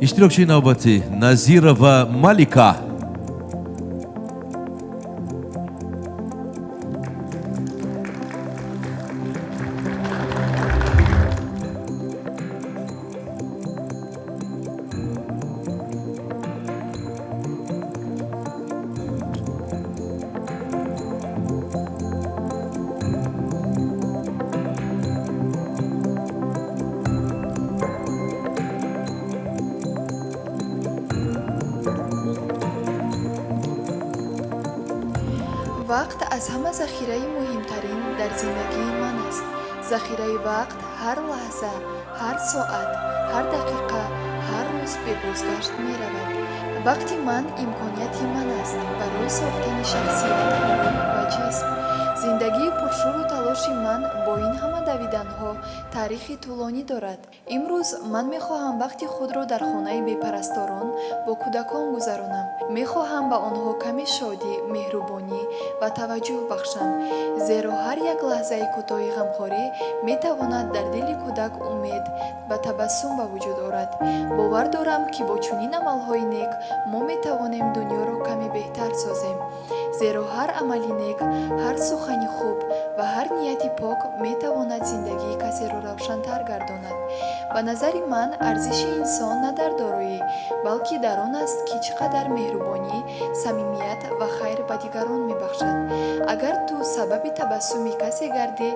Иштирокчии навбатӣ Назирова Малика. Вақт аз ҳама захираи муҳимтарин дар зиндагии ман аст. Захираи вақт ҳар лаҳза, ҳар соат, ҳар дақиқа, ҳар рӯз бебозгашт меравад. Вақти ман имконияти ман аст барои сохтани шахсият, рӯҳ ва ҷисм. Зиндагии пуршӯру талоши ман бо ин ҳама давиданҳо таърихи тӯлонӣ дорад. Имрӯз ман мехоҳам вақти худро дар хонаи бепарасторон бо кӯдакон гузаронам. Мехоҳам ба онҳо каме шодӣ, меҳрубонӣ ва таваҷҷӯҳ бахшам, зеро ҳар як лаҳзаи кӯтоҳи ғамхорӣ метавонад дар дили кӯдак умед ва табассум ба вуҷуд орад. Бовар дорам, ки бо чунин амалҳои нек мо метавонем дунёро каме беҳтар созем, зеро ҳар амали нек, ҳар сухани хуб ва ҳар нияти пок метавонад зиндагии касеро равшантар гардонад. Ба назари ман, арзиши инсон на дар дороӣ, балки дар он аст, ки чӣ қадар меҳрубонӣ, самимият ва хайр ба дигарон мебахшад. Агар ту сабаби табассуми касе гардӣ,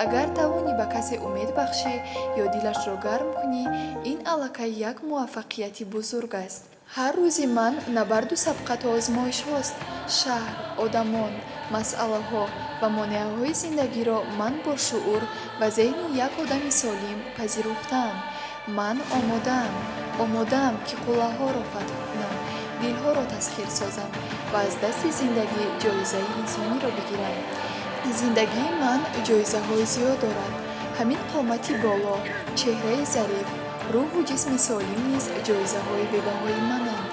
агар тавонӣ ба касе умед бахшӣ ё дилашро гарм кунӣ, ин аллакай як муваффақияти бузург аст. Ҳар рӯзи ман набарду сабқату озмоишҳост. Шаҳр, одамон, масъалаҳо ва монеаҳои зиндагиро ман бо шуур ва зеҳни як одами солим пазируфтаам. Ман омодаам, омодаам, ки қуллаҳоро фатҳ кунам, дилҳоро тасхир созам ва аз дасти зиндагӣ ҷоизаи инсониро бигирам. Зиндагии ман ҷоизаҳои зиёд дорад. Ҳамин қомати боло, чеҳраи зариф, рӯҳу ҷисми солим низ ҷоизаҳои бебаҳои мананд.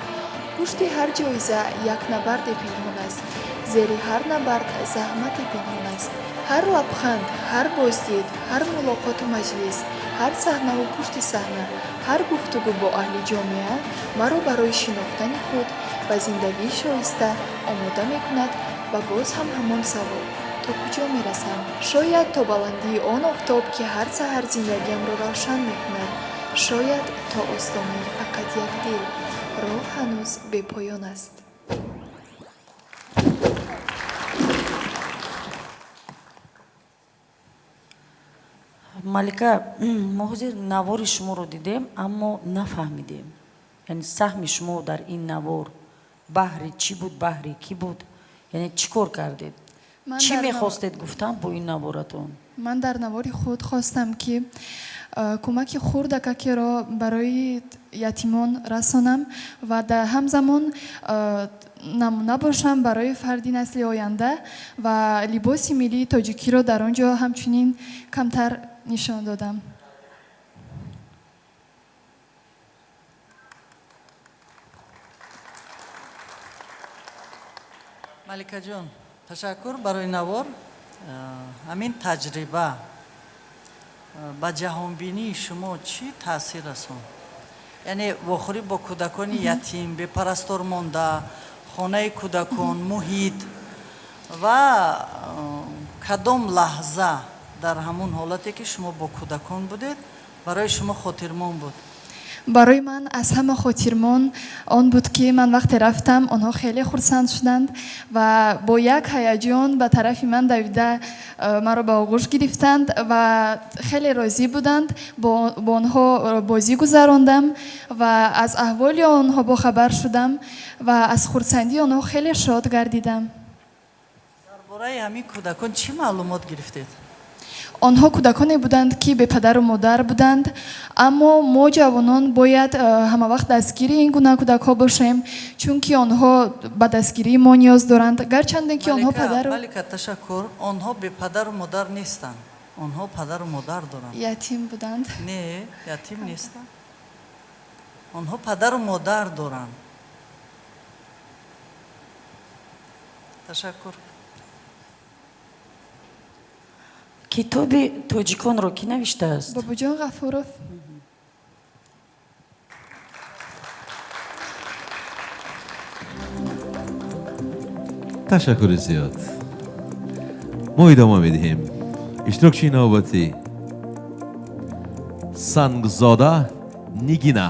Пушти ҳар ҷоиза як набарде пинҳон аст, зери ҳар набард заҳмате пинҳон аст. Ҳар лабханд, ҳар боздид, ҳар мулоқоту маҷлис, ҳар саҳнаву пушти саҳна, ҳар гуфтугӯ бо аҳли ҷомеа маро барои шинохтани худ ва зиндагии шоиста омода мекунад. Ва боз ҳам ҳамон савол: то куҷо мерасам? Шояд то баландии он офтоб, ки ҳар саҳар зиндагиамро равшан мекунад, шояд то остонаи фақат як дил. Роҳ ҳанӯз бепоён аст. Малика, мо ҳозир навори шуморо дидем, аммо нафаҳмидем, яъне саҳми шумо дар ин навор баҳри чӣ буд, баҳри кӣ буд, яъне чӣ кор кардед, чӣ мехостед гуфтан бо ин наворатон? Ман дар навори худ хостам, ки кӯмаки хурдакакеро барои ятимон расонам ва дар ҳамзамон намуна бошам барои фарди насли оянда ва либоси миллии тоҷикиро дар он ҷо ҳамчунин камтар нишон додам. Маликаҷон, ташаккур барои навор. Ҳамин таҷриба ба ҷаҳонбинии шумо чӣ таъсир расонд? Яъне вохӯрӣ бо кӯдакони ятим, бепарастор монда, хонаи кӯдакон, муҳит ва кадом лаҳза дар ҳамун ҳолате, ки шумо бо кӯдакон будед, барои шумо хотирмон буд? Барои ман аз ҳама хотирмон он буд, ки ман вақте рафтам, онҳо хеле хурсанд шуданд ва бо як ҳаяҷон ба тарафи ман давида, маро ба оғӯш гирифтанд ва хеле розӣ буданд. Бо онҳо бозӣ гузарондам ва аз аҳволи онҳо бохабар шудам ва аз хурсандии онҳо хеле шод гардидам. Дар бораи ҳамин кӯдакон чӣ маълумот гирифтед? Онҳо кӯдаконе буданд, ки бепадару модар буданд, аммо мо, ҷавонон, бояд ҳамавақт дастгири ин гуна кӯдакҳо бошем, чунки онҳо ба дастгирии мо ниёз доранд, гарчанде ки онҳо падару Малика, ташаккур. Онҳо бепадару модар нестанд, онҳо падару модар доранд. Ятим буданд. Не, ятим нестанд, онҳо падару модар доранд. Ташаккур. Китоби тоҷиконро кӣ навиштааст? Бобоҷон Ғафуров. Ташаккури зиёд. Мо идома медиҳем. Иштирокчии навбатӣ Сангзода Нигина.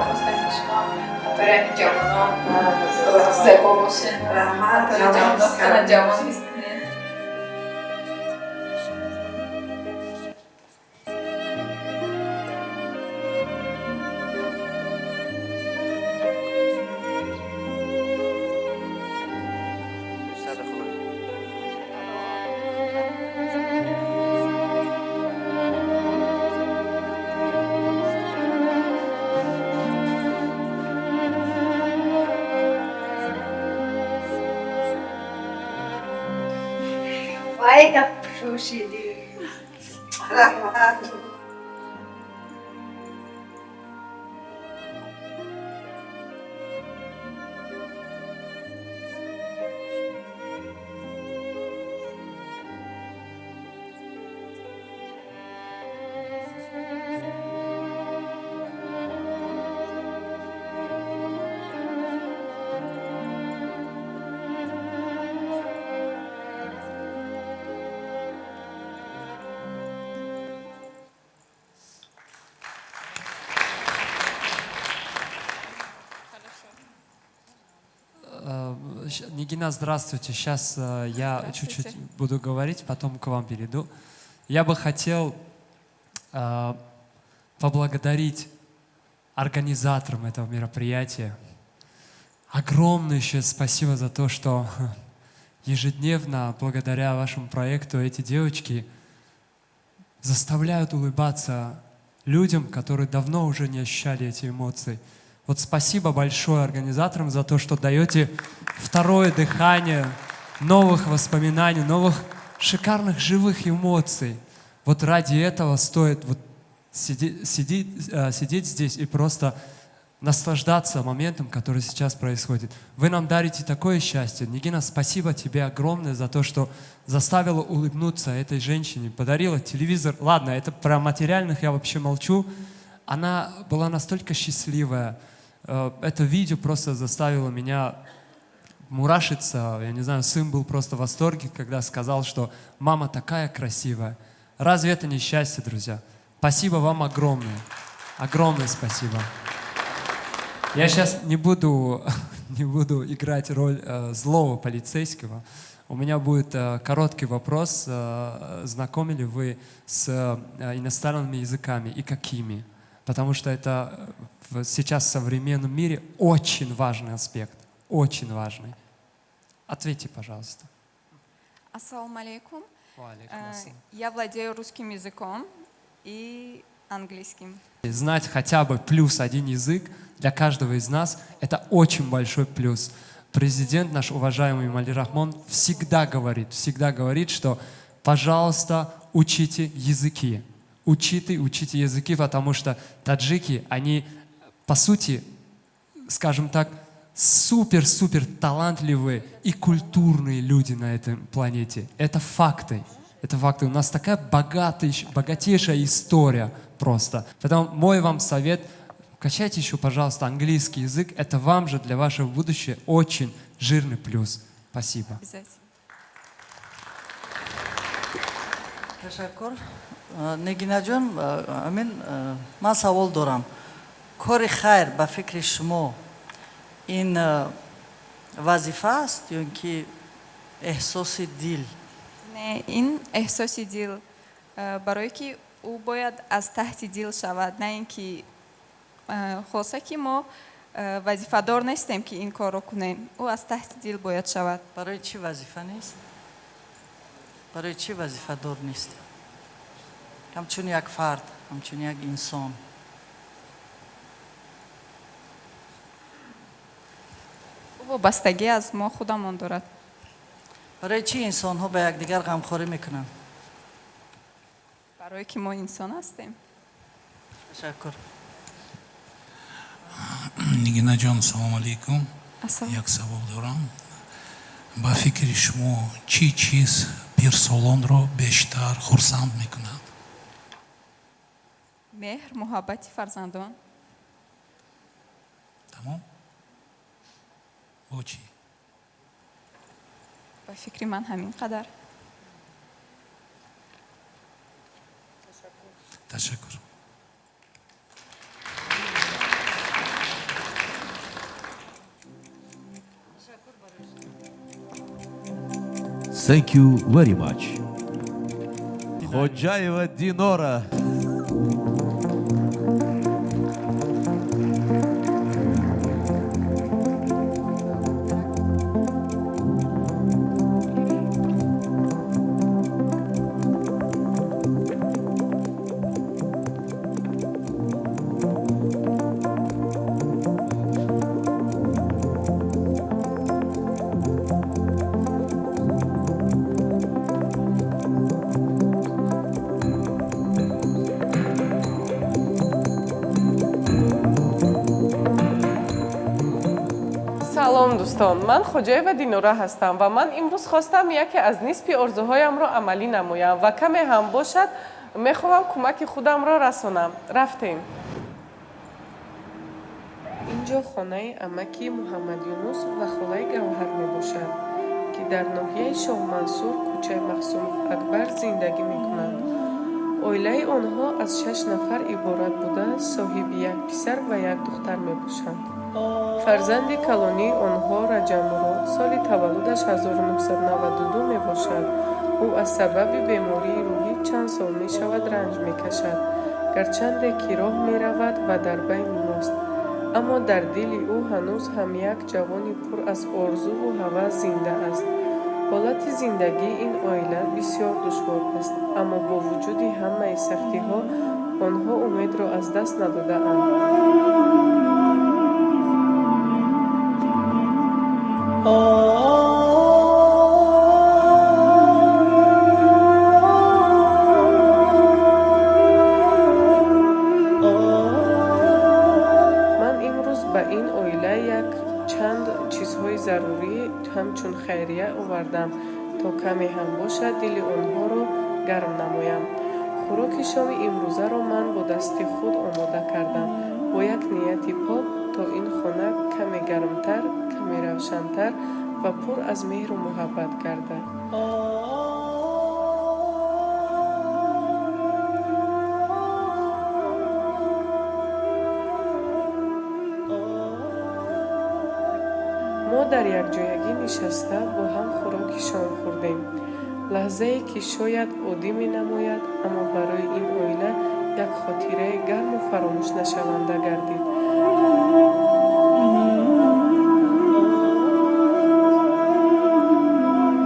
Хостем ки шумо қатори ҳамин ҷавонон зебо бошед. Раҳмат. Қатори ҷавонон ҷавон ҳис кунед. Вай, шӯшидӣ. Раҳмат. Нигина, здравствуйте. Сейчас я Здравствуйте. Чуть-чуть буду говорить, потом к вам перейду. Я бы хотел поблагодарить организаторам этого мероприятия. Огромное еще спасибо за то, что ежедневно, благодаря вашему проекту, эти девочки заставляют улыбаться людям, которые давно уже не ощущали эти эмоции. Вот спасибо большое организаторам за то, что даете второе дыхание новых воспоминаний, новых шикарных живых эмоций. Вот ради этого стоит вот сидеть здесь и просто наслаждаться моментом, который сейчас происходит. Вы нам дарите такое счастье. Нигина, спасибо тебе огромное за то, что заставила улыбнуться этой женщине, подарила телевизор. Ладно, это про материальных я вообще молчу. Она была настолько счастливая. Это видео просто заставило меня мурашиться. Я не знаю, сын был просто в восторге, когда сказал, что мама такая красивая. Разве это не счастье, друзья? Спасибо вам огромное. Огромное спасибо. Я сейчас не буду играть роль злого полицейского. У меня будет короткий вопрос. Знакомы ли вы с иностранными языками и какими? Потому что это сейчас в современном мире очень важный аспект. Очень важный. Ответьте, пожалуйста. Ассаламу алейкум. Ва алейкум ассалам. Я владею русским языком и английским. Знать хотя бы плюс один язык для каждого из нас – это очень большой плюс. Президент наш, уважаемый Эмомали Рахмон, всегда говорит, что, пожалуйста, учите языки. Учите, учите языки, потому что таджики, они, по сути, скажем так, супер-супер талантливые и культурные люди на этой планете. Это факты. Это факты. У нас такая богатая, богатейшая история просто. Поэтому мой вам совет: качайте еще, пожалуйста, английский язык. Это вам же для вашего будущего очень жирный плюс. Спасибо. Обязательно. Ташаккур. Нигинаҷон, амин, ман савол дорам. Кори хайр ба фикри шумо ин вазифа аст ё ин ки эҳсоси дил? Не, ин эҳсоси дил. Барое ки ӯ бояд аз таҳти дил шавад, на ин ки хулоса ки мо вазифадор нестем, ки ин корро кунем. Ӯ аз таҳти дил бояд шавад. Барои чӣ вазифа нест? Барои чӣ вазифадор нест, ҳамчун як фард, ҳамчун як инсон? Ӯ вобастагӣ аз мо худамон дорад. Барои чӣ инсонҳо ба якдигар ғамхорӣ мекунанд? Барое ки мо инсон ҳастем. Ташаккур. Нигинаҷон, салому алейкум. Ассалом. Як савол дорам. Ба фикри шумо, чӣ чиз пирсолонро бештар хурсанд мекунад? Меҳр, муҳаббати фарзандон. Тамом? Бо чӣ? Ба фикри ман, ҳамин қадар. Ташаккур. Thank you very much. Ходжаева Динора. Салом, дӯстон! Ман Хоҷаева Динора ҳастам ва ман имрӯз хостам яке аз нисфи орзуҳоямро амалӣ намоям ва каме ҳам бошад, мехоҳам кӯмаки худамро расонам. Рафтем. Инҷо хонаи амаки Муҳаммадюнус ва холаи Гавҳар мебошад, ки дар ноҳияи Шоҳмансур, кӯчаи Махсумов Акбар зиндагӣ мекунанд. Оилаи онҳо аз шаш нафар иборат буда, соҳиби як писар ва як духтар мебошанд. Фарзанди калонии онҳо Раҷабмурод соли таваллудаш 1992 мебошад. Ӯ аз сабаби бемории рӯҳӣ чанд сол мешавад ранҷ мекашад. Гарчанде ки роҳ меравад ва дар байни мост, аммо дар дили ӯ ҳанӯз ҳам як ҷавони пур аз орзуву ҳавас зинда аст. Ҳолати зиндагии ин оила бисёр душвор аст, аммо бо вуҷуди ҳамаи сахтиҳо онҳо умедро аз даст надодаанд. Ман имрӯз ба ин оила як чанд чизҳои зарурӣ ҳамчун хайрия овардам, то каме ҳам бошад, дили онҳоро гарм намоям. Хӯроки шоми имрӯзаро ман бо дасти худ омода кардам, бо як нияти пок, то ин хона каме гармтар, каме равшантар ва пур аз меҳру муҳаббат гардад. Мо дар якҷоягӣ нишаста бо ҳам хӯроки шом хӯрдем. Лаҳзае, ки шояд оддӣ менамояд, аммо барои ин оила як хотираи гарму фаромӯшнашаванда гардид.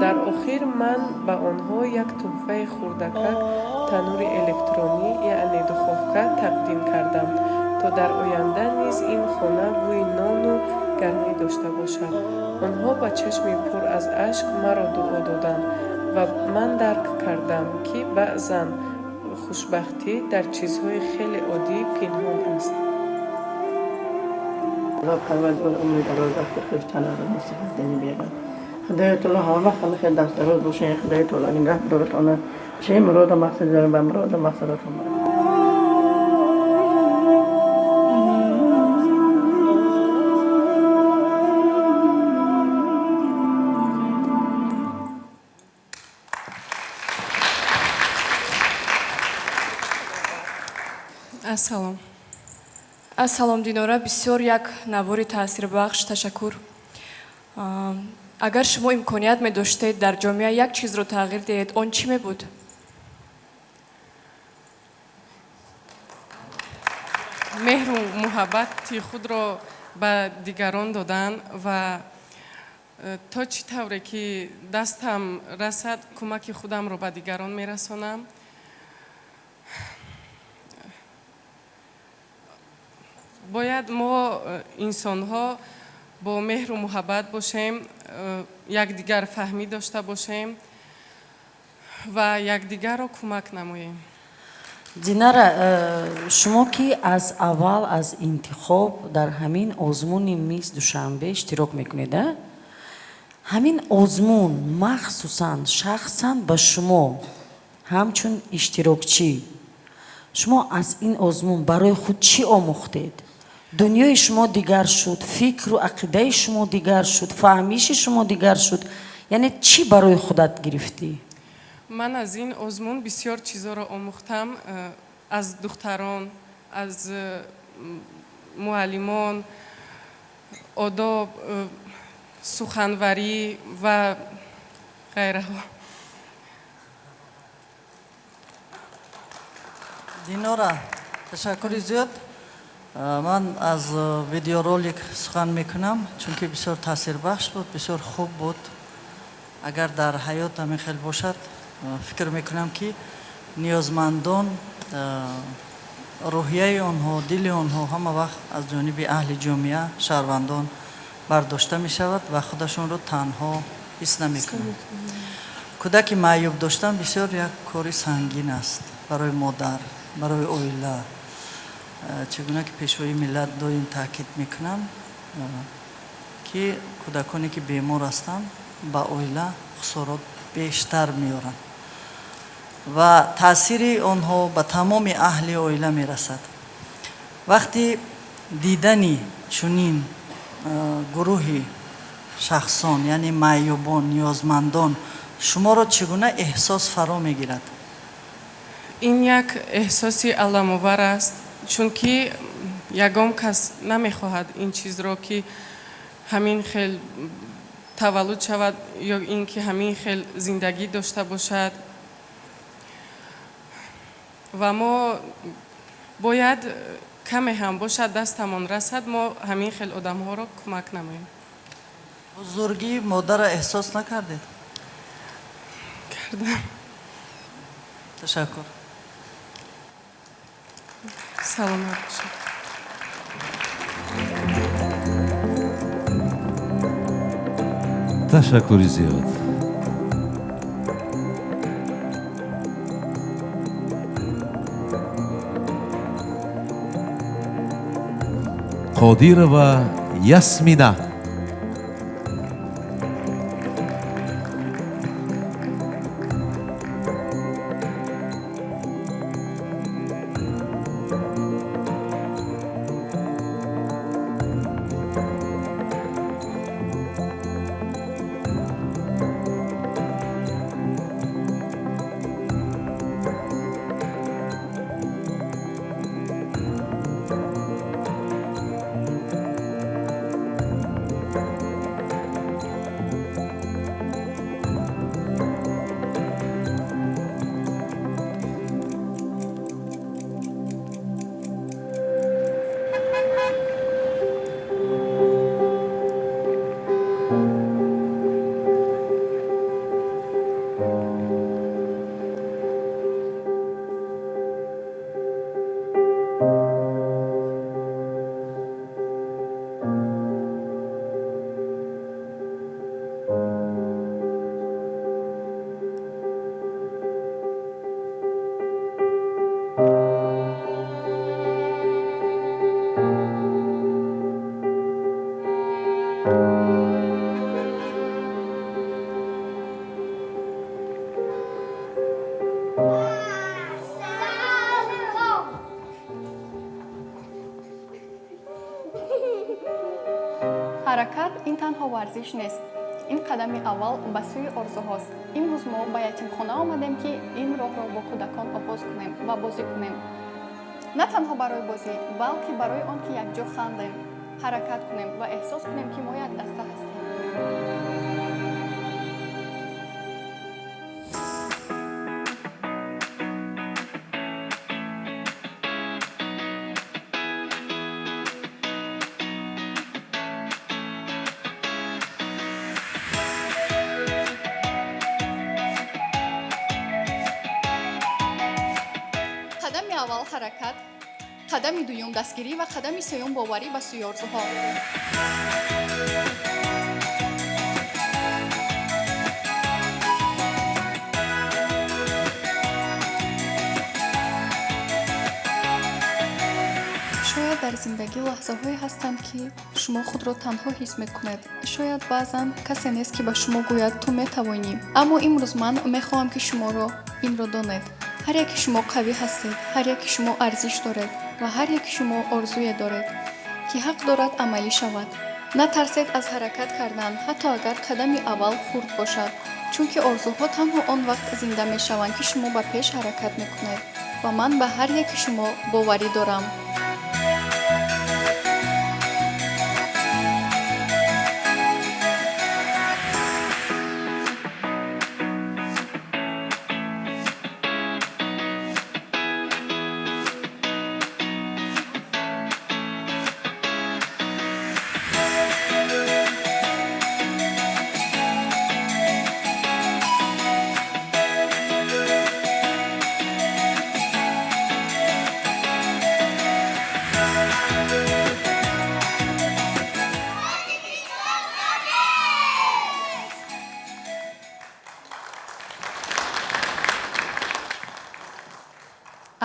Дар охир ман ба онҳо як тӯҳфаи хурдакак, танӯри электронӣ, яъне духовка, тақдим кардам, то дар оянда низ ин хона бӯи нону гармӣ дошта бошад. Онҳо ба чашми пур аз ашк маро дуо доданд ва ман дарк кардам, ки баъзан хушбахтӣ дар чизҳои хеле оддӣ пинҳон аст. Худо парвардигор умри дароз, вақти хуш, танадуруст, сиҳат биёрад. Худои таоло ҳама вақт ҳама хел даст дароз бошед. Худои таоло нигаҳ дорад. Чӣ муроду мақсад дорем, ба муроду мақсадатон баред. Ассалом. Ассалом, Динора, бисёр як навори таъсирбахш, ташаккур. Агар шумо имконият медоштед дар ҷомеа як чизро тағйир диҳед, он чӣ мебуд? Меҳру муҳаббати худро ба дигарон додан ва то чӣ тавре ки дастам расад, кӯмаки худамро ба дигарон мерасонам. Бояд мо инсонҳо бо меҳру муҳаббат бошем, якдигарфаҳмӣ дошта бошем ва якдигарро кӯмак намоем. Динара, шумо ки аз аввал аз интихоб дар ҳамин озмуни Мисс Душанбе иштирок мекунед, а? Ҳамин озмун махсусан шахсан ба шумо ҳамчун иштирокчӣ, шумо аз ин озмун барои худ чӣ омӯхтед? Дунёи шумо дигар шуд, фикру ақидаи шумо дигар шуд, фаҳмиши шумо дигар шуд, яъне чӣ барои худат гирифтӣ? Ман аз ин озмун бисёр чизҳоро омӯхтам, аз духтарон, аз муаллимон, одоб, суханварӣ ва ғайраҳо. Динора, ташаккури зиёд. Ман аз видеоролик сухан мекунам, чунки бисёр таъсирбахш буд, бисёр хуб буд. Агар дар ҳаёт ҳамин хел бошад, фикр мекунам, ки ниёзмандон, рӯҳияи онҳо, дили онҳо ҳама вақт аз ҷониби аҳли ҷомеа, шаҳрвандон бардошта мешавад ва худашонро танҳо ҳис намекунанд. Кӯдаки маъюб доштан бисёр як кори сангин аст барои модар, барои оила. Чӣ гуна ки Пешвои миллат доим таъкид мекунанд, ки кӯдаконе, ки бемор ҳастанд, ба оила хусорот бештар меоранд ва таъсири онҳо ба тамоми аҳли оила мерасад. Вақти дидани чунин гурӯҳи шахсон, яъне маъюбон, ниёзмандон, шуморо чӣ гуна эҳсос фаро мегирад? Ин як эҳсоси аламовар аст, чунки ягон кас намехоҳад ин чизро, ки ҳамин хел таваллуд шавад ё ин ки ҳамин хел зиндагӣ дошта бошад. Ва мо бояд каме ҳам бошад, дастамон расад, мо ҳамин хел одамҳоро кӯмак намоем. Бузургии модарро эҳсос накардед? Кардам. Ташаккур. Саломат бошед. Ташаккури зиёд. Қодирова Ясмина. Ин танҳо варзиш нест, ин қадами аввал ба сӯи орзуҳост. Имрӯз мо ба ятимхона омадем, ки ин роҳро бо кӯдакон оғоз кунем ва бозӣ кунем. На танҳо барои бозӣ, балки барои он ки якҷо хандем, ҳаракат кунем ва эҳсос кунем, ки мо як даста ҳастем. Қадами аввал ҳаракат, қадами дуюм дастгирӣ ва қадами сеюм боварӣ ба сӯи орзуҳо. Шояд дар зиндагӣ лаҳзаҳое ҳастанд, ки шумо худро танҳо ҳис мекунед. Шояд баъзан касе нест, ки ба шумо гӯяд: «Ту метавонӣ». Аммо имрӯз ман мехоҳам, ки шуморо инро донед: ҳар яке шумо қавӣ ҳастед, ҳар яке шумо арзиш доред ва ҳар яке шумо орзуе доред, ки ҳақ дорад амалӣ шавад. Натарсед аз ҳаракат кардан, ҳатто агар қадами аввал хурд бошад, чунки орзуҳо танҳо он вақт зинда мешаванд, ки шумо ба пеш ҳаракат мекунед. Ва ман ба ҳар яки шумо боварӣ дорам.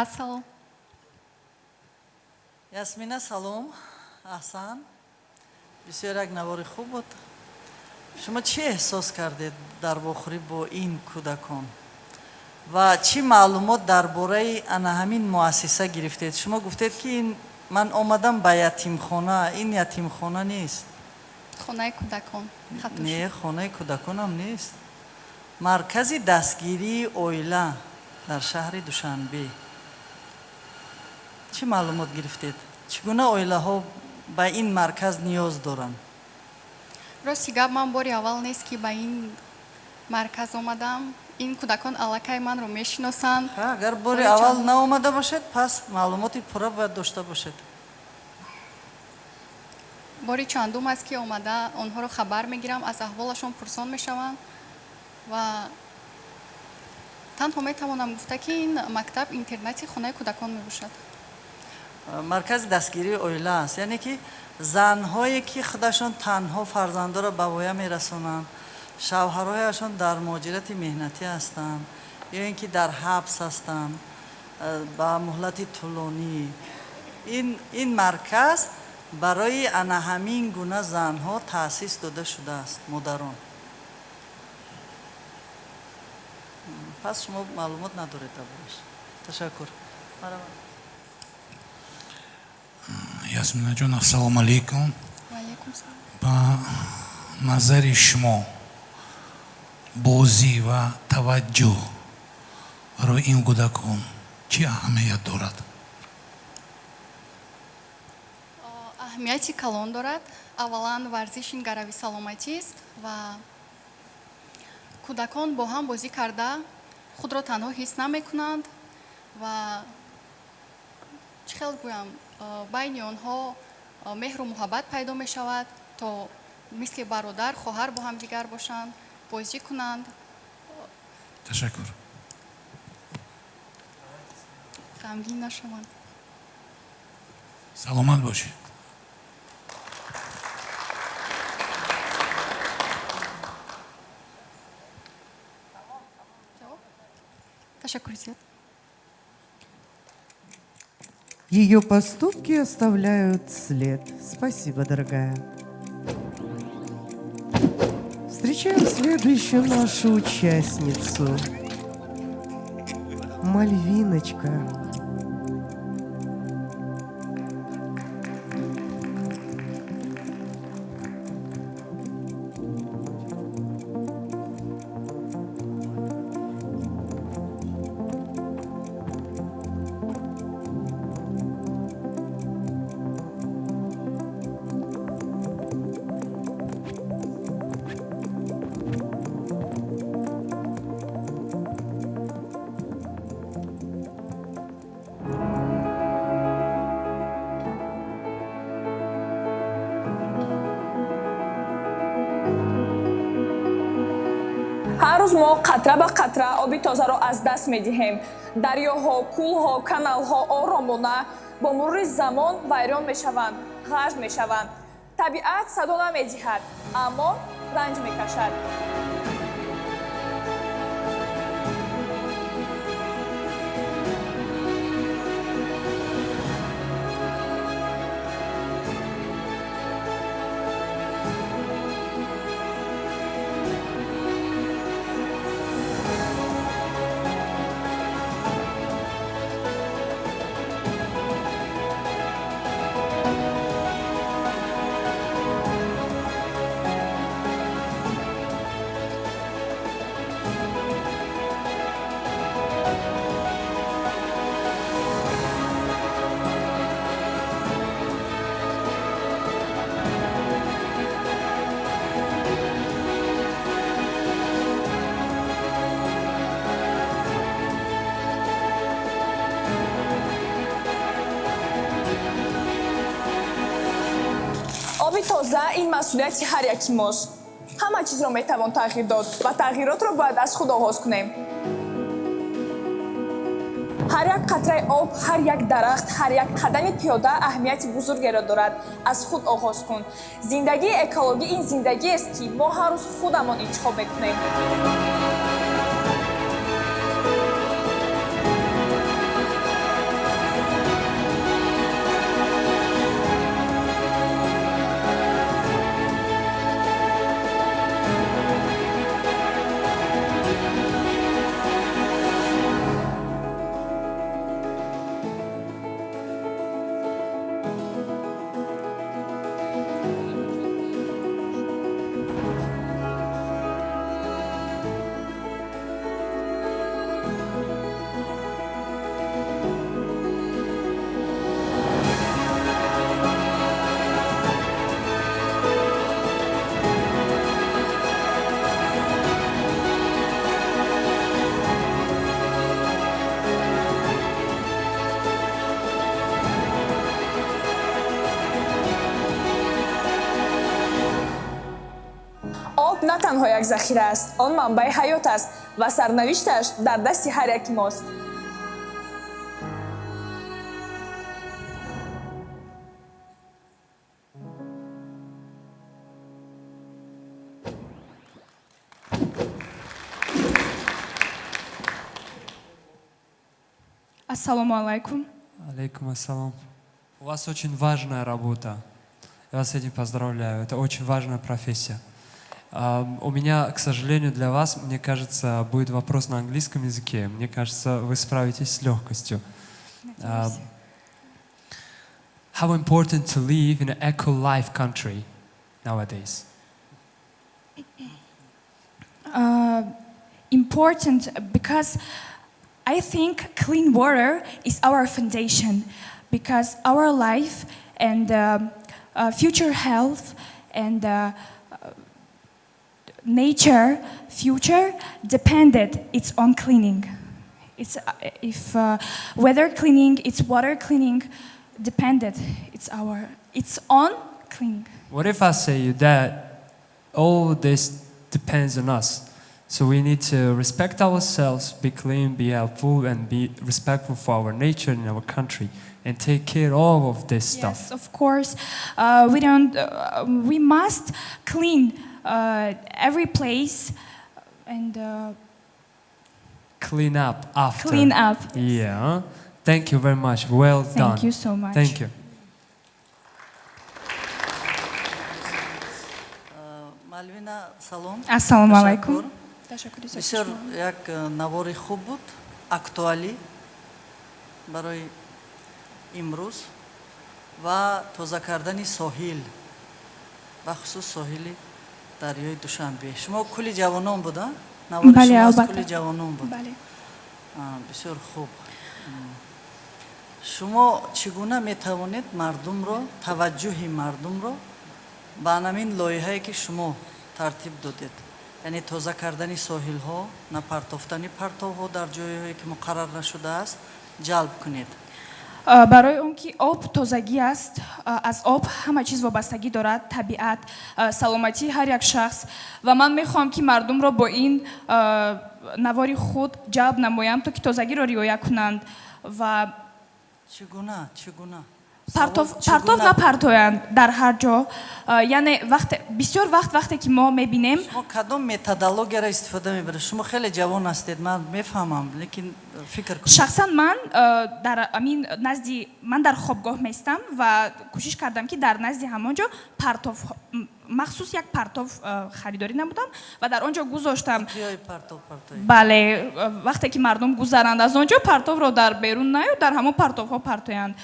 Ассалом. Ясмина, салом, аҳсан, бисёр як навори хуб буд. Шумо чӣ эҳсос кардед дар вохӯрӣ бо ин кӯдакон ва чӣ маълумот дар бораи ана ҳамин муассиса гирифтед? Шумо гуфтед, ки ин ман омадам ба ятимхона. Ин ятимхона нест. Хонаи кӯдакон. Не, хонаи кӯдаконам нест, маркази дастгирии оила дар шаҳри Душанбе. Чӣ маълумот гирифтед? Чӣ гуна оилаҳо ба ин марказ ниёз доранд? Рости гап, ман бори аввал нест, ки ба ин марказ омадам. Ин кӯдакон аллакай манро мешиносанд. Агар бори аввал наомада бошед, пас маълумоти пурра бояд дошта бошед. Бори чандум аст, ки омада онҳоро хабар мегирам, аз аҳволашон пурсон мешавам ва танҳо метавонам гуфта, ки ин мактаб интернати хонаи кӯдакон мебошад. Маркази дастгирии оила аст, яъне ки занҳое, ки худашон танҳо фарзандоро ба воя мерасонанд, шавҳарҳояшон дар муҳоҷирати меҳнатӣ ҳастанд ё ин ки дар ҳабс ҳастанд ба муҳлати тӯлонӣ, ин марказ барои ана ҳамин гуна занҳо таъсис дода шудааст, модарон. Пас шумо маълумот надоред дар бораш. Ташаккур. Ясминаҷон, ассалому алайкум. Ба назари шумо, бозӣ ва таваҷҷӯҳ барои ин кӯдакон чӣ аҳамият дорад? Аҳамияти калон дорад. Аввалан, варзиш ин гарави саломатист ва кӯдакон бо ҳам бозӣ карда худро танҳо ҳис намекунанд ва чӣ хел гӯям, байни онҳо меҳру муҳаббат пайдо мешавад, то мисли бародар, хоҳар бо ҳамдигар бошанд, бозӣ кунанд. Ташаккур. Ғамгин нашаванд. Саломат бошед. Ташаккур зиёд. Ее поступки оставляют след. Спасибо, дорогая. Встречаем следующую нашу участницу. Мальвиночка. Ҳар рӯз мо қатра ба қатра оби тозаро аз даст медиҳем. Дарёҳо, кӯлҳо, каналҳо оромона бо мурури замон вайрон мешаванд, ғарқ мешаванд. Табиат садо намедиҳад, аммо ранҷ мекашад. Оби тоза ин масъулияти ҳар яки мост. Ҳама чизро метавон тағйир дод ва тағйиротро бояд аз худ оғоз кунем. Ҳар як қатраи об, ҳар як дарахт, ҳар як қадами пиёда аҳамияти бузургеро дорад. Аз худ оғоз кун. Зиндагии экологӣ ин зиндагиест, ки мо ҳар рӯз худамон интихоб мекунем. Об на танҳо як захира аст, он манбаи ҳаёт аст ва сарнавишташ дар дасти ҳар яки мост. Ассалому алайкум. Алейкум ассалом. У вас очень важная работа. Я вас с этим поздравляю. Это очень важная профессия. У меня, к сожалению, для вас, мне кажется, будет вопрос на английском языке. Мне кажется, вы справитесь с легкостью. How important to live in an eco-life country nowadays? Important because I think clean water is our foundation, because our life and future health and nature future depended it's on cleaning. It's if weather cleaning, it's water cleaning, depended it's on cleaning. What if I say you that all this depends on us? So we need to respect ourselves, be clean, be helpful, and be respectful for our nature and our country, and take care of all of this stuff. Yes, of course. We don't. We must clean every place and clean up after. Clean up. Yes. Yeah. Thank you very much. Well done. Thank you so much. Thank you. Малвина, салом. Ассалому алайкум. Бисёр як навори хуб буд, актуалӣ барои имрӯз ва тоза кардани соҳил, бахусус соҳили дарёи Душанбе. Шумо кули ҷавонон буд, а? Навори шумо аз кули ҷавонон буд. Бисёр хуб. Шумо чӣ гуна метавонед мардумро, таваҷҷӯҳи мардумро ба ҳамин лоиҳае, ки шумо тартиб додед, яъне тоза кардани соҳилҳо, напартофтани партовҳо дар ҷойҳое, ки муқаррар нашудааст, ҷалб кунед? Барои он ки об тозагӣ аст, аз об ҳама чиз вобастагӣ дорад, табиат, саломатии ҳар як шахс, ва ман мехоҳам, ки мардумро бо ин навори худ ҷалб намоям, то ки тозагиро риоя кунанд ва Чӣ гуна, чӣ гуна? Партов, Чӣ партов гуна? Напартоянд дар ҳар ҷо. Яъне вақте, бисёр вақт, вақте ки мо мебинем. Шумо кадом методологияро истифода мебаред? Шумо хеле ҷавон ҳастед, ман мефаҳмам, лекин фикр кунед. Шахсан ман дар амин назди ман дар хобгоҳ местам ва кӯшиш кардам, ки дар назди ҳамон ҷо партов, махсус як партов харидорӣ намудам ва дар он ҷо гузоштам. Қуттиҳои партов партоед. Бале, вақте ки мардум гузаранд аз он ҷо, партовро дар берун наю, дар ҳамон партовҳо партоянд.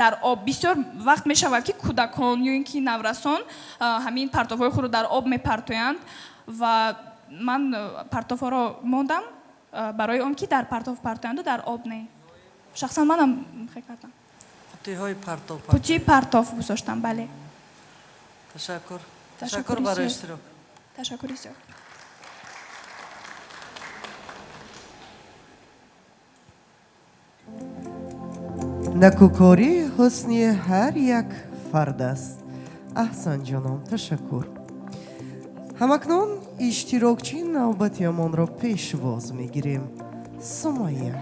Дар об бисёр вақт мешавад, ки кӯдакон ё ин ки наврасон ҳамин партовҳои худро дар об мепартоянд, ва ман партовҳоро мондам барои он ки дар партов партоянду дар об не. Шахсан манам хел кардам. Қуттиҳои партов. Қуттии партов гузоштам, бале. Ташаккур. Ташаккури Ташаккур барои зиёд. иштирок. Ташаккури зиёд. Накӯкорӣ ҳусни ҳар як фард аст. Аҳсан, ҷоном, ташаккур. Ҳамакнун иштирокчии навбатиамонро пешвоз мегирем. Сумайя.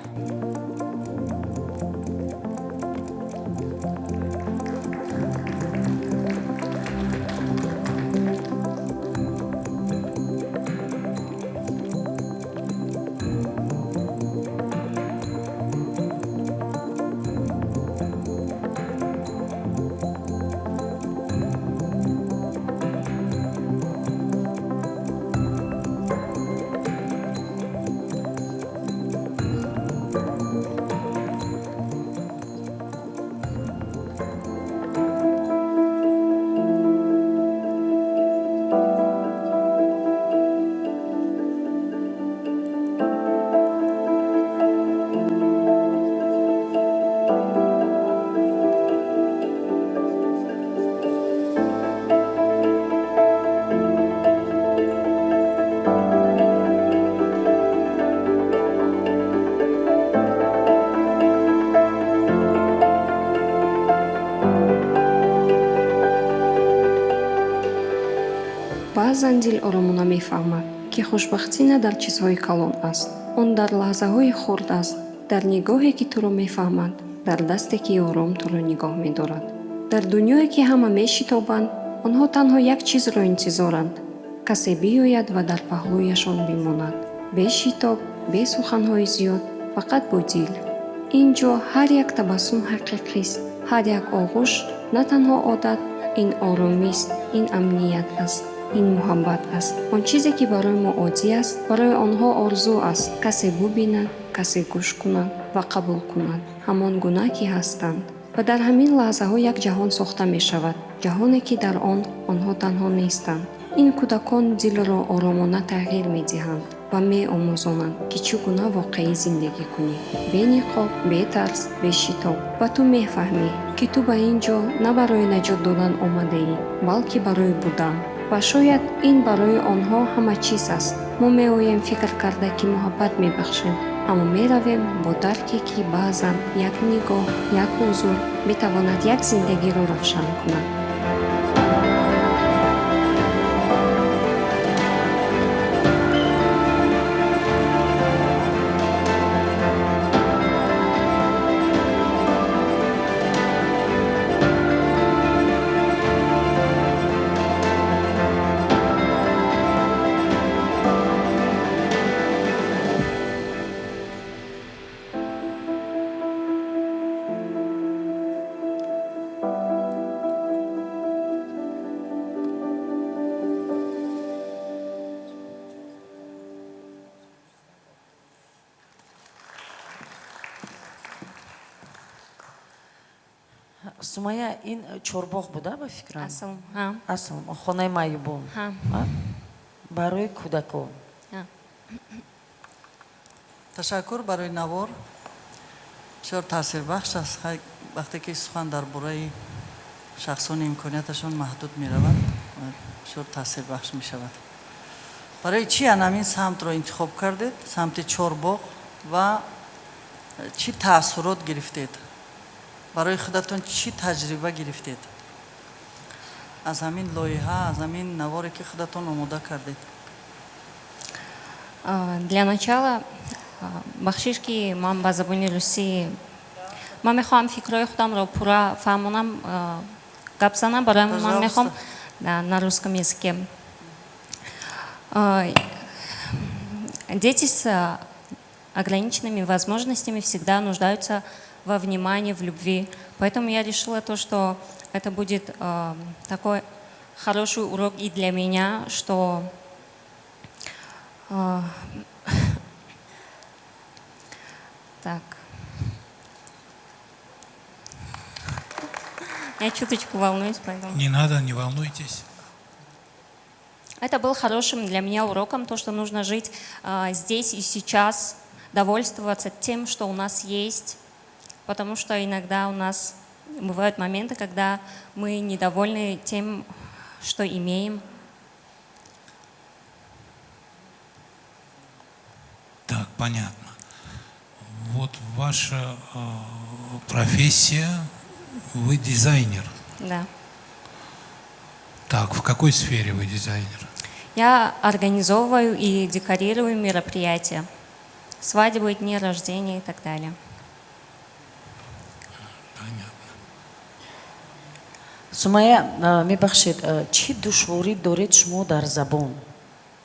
Баъзан дил оромона мефаҳмад, ки хушбахтӣ на дар чизҳои калон аст. Он дар лаҳзаҳои хурд аст, дар нигоҳе, ки туро мефаҳмад, дар дасте, ки ором туро нигоҳ медорад. Дар дунёе, ки ҳама мешитобанд, онҳо танҳо як чизро интизоранд: касе биёяд ва дар паҳлӯяшон бимонад. Бе шитоб, бе суханҳои зиёд, фақат бо дил. Ин ҷо ҳар як табассум ҳақиқист, ҳар як оғӯш на танҳо одат, ин оромист, ин амният аст, ин муҳаббат аст. Он чизе, ки барои мо оддӣ аст, барои онҳо орзу аст: касе бубинад, касе гӯш кунад ва қабул кунад, ҳамон гуна, ки ҳастанд. Ва дар ҳамин лаҳзаҳо як ҷаҳон сохта мешавад, ҷаҳоне, ки дар он онҳо танҳо нестанд. Ин кӯдакон дилро оромона тағйир медиҳанд ва меомӯзонанд, ки чӣ гуна воқеӣ зиндагӣ кунӣ, бе ниқоб, бе тарс, бе шитоб. Ва ту мефаҳмӣ, ки ту ба ин ҷо на барои наҷот додан омадаӣ, балки барои будан. Ва шояд ин барои онҳо ҳама чиз аст. Мо меоем фикр карда, ки муҳаббат мебахшем, аммо меравем бо дарке, ки баъзан як нигоҳ, як ҳузур метавонад як зиндагиро равшан кунад. Сумая, ин чорбоғ буда, ба фикрам? Ассалом, ҳа. Ассалом, хонаи маъюбон. Ҳа. Барои кӯдакон. Ҳа. Ташаккур барои навор, бисёр таъсирбахш аст. Вақте ки сухан дар бораи шахсони имконияташон маҳдуд меравад, бисёр таъсирбахш мешавад. Барои чӣ ана ҳамин самтро интихоб кардед, самти чорбоғ, ва чӣ таассурот гирифтед? Барои худатон чӣ таҷриба гирифтед аз ҳамин лоиҳа, аз ҳамин наворе, ки худатон омода кардед? Для начала, бахшиш, ки ман ба забони русӣ, ман мехоҳам фикрҳои худамро пурра фаҳмонам, гап занам, барои ман мехоҳам на русском языке. Дети с ограниченными возможностями всегда нуждаются во внимании, в любви. Поэтому я решила то, что это будет такой хороший урок и для меня, что так. Я чуточку волнуюсь, поэтому... Не надо, не волнуйтесь. Это был хорошим для меня уроком, то, что нужно жить здесь и сейчас, довольствоваться тем, что у нас есть, потому что иногда у нас бывают моменты, когда мы недовольны тем, что имеем. Так, понятно. Вот ваша профессия, вы дизайнер. Да. Так, в какой сфере вы дизайнер? Я организовываю и декорирую мероприятия. Свадьбы, дни рождения и так далее. Понятно. Сумайя, мебахшед, чӣ душворӣ доред шумо дар забон?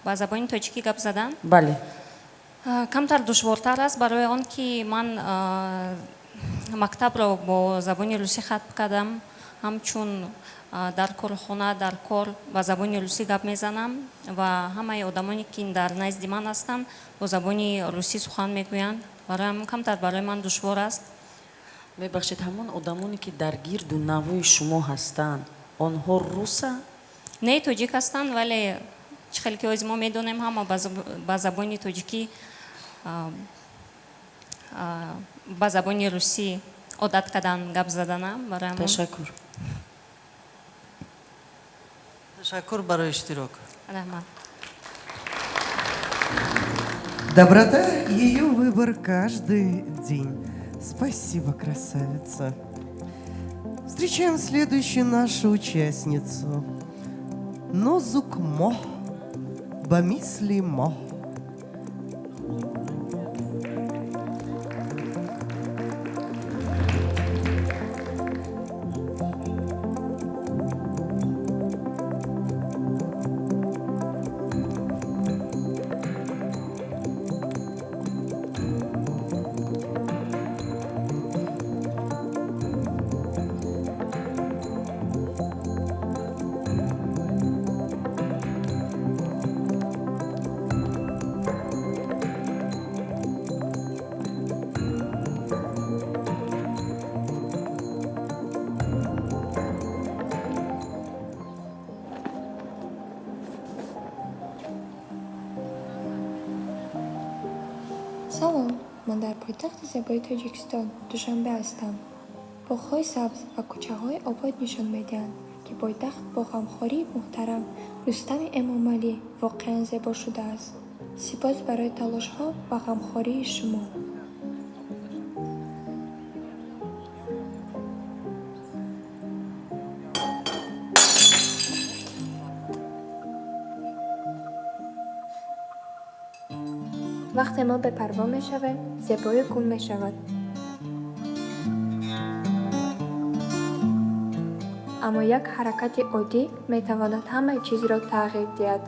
Ба забони тоҷикӣ гап задан? Бале. Камтар душвортар аст, барои он ки ман мактабро бо забони русӣ хатм кардам, ҳамчун дар корхона, дар кор ба забони русӣ гап мезанам ва ҳамаи одамоне, ки дар назди ман ҳастанд, бо забони русӣ сухан мегӯянд. Барои ҳамин камтар барои ман душвор аст. Мебахшед, ҳамон одамоне, ки дар гирду навои шумо ҳастанд, онҳо русанд? Не, тоҷик ҳастанд, вале чӣ хеле ки ҳозир мо медонем, ҳама ба забони тоҷикӣ, ба забони русӣ одат кардан гап задана. Барои ҳамон. Ташаккур. Ташаккур барои иштирок. Раҳмат. Доброта — ее выбор каждый день. Спасибо, красавица. Встречаем следующую нашу участницу. Нозукмо. Бамисли Мо. Салом, ман дар пойтахти зебои Тоҷикистон, Душанбе ҳастам. Боғҳои сабз ва кӯчаҳои обод нишон медиҳанд, ки пойтахт бо ғамхории муҳтарам Рустами Эмомалӣ воқеан зебо шудааст. Сипос барои талошҳо ва ғамхории шумо. Вақте мо бепарво мешавем, зебоӣ гум мешавад. Аммо як ҳаракати оддӣ метавонад ҳамаи чизро тағйир диҳад.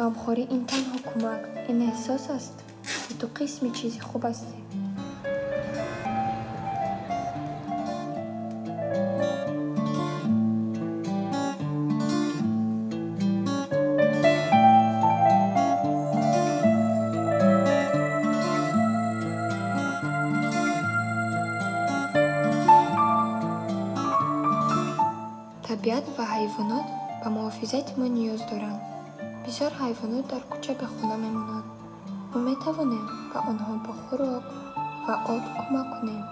Ғамхорӣ ин танҳо кӯмак, ин эҳсос аст, ки ту қисми чизи хуб ҳастӣ. Табиат ва ҳайвонот ба муҳофизати мо ниёз доранд. Бисёр ҳайвонот дар кӯча бехона мемонанд. Мо метавонем ба онҳо бо хӯрок ва об кӯмак кунем.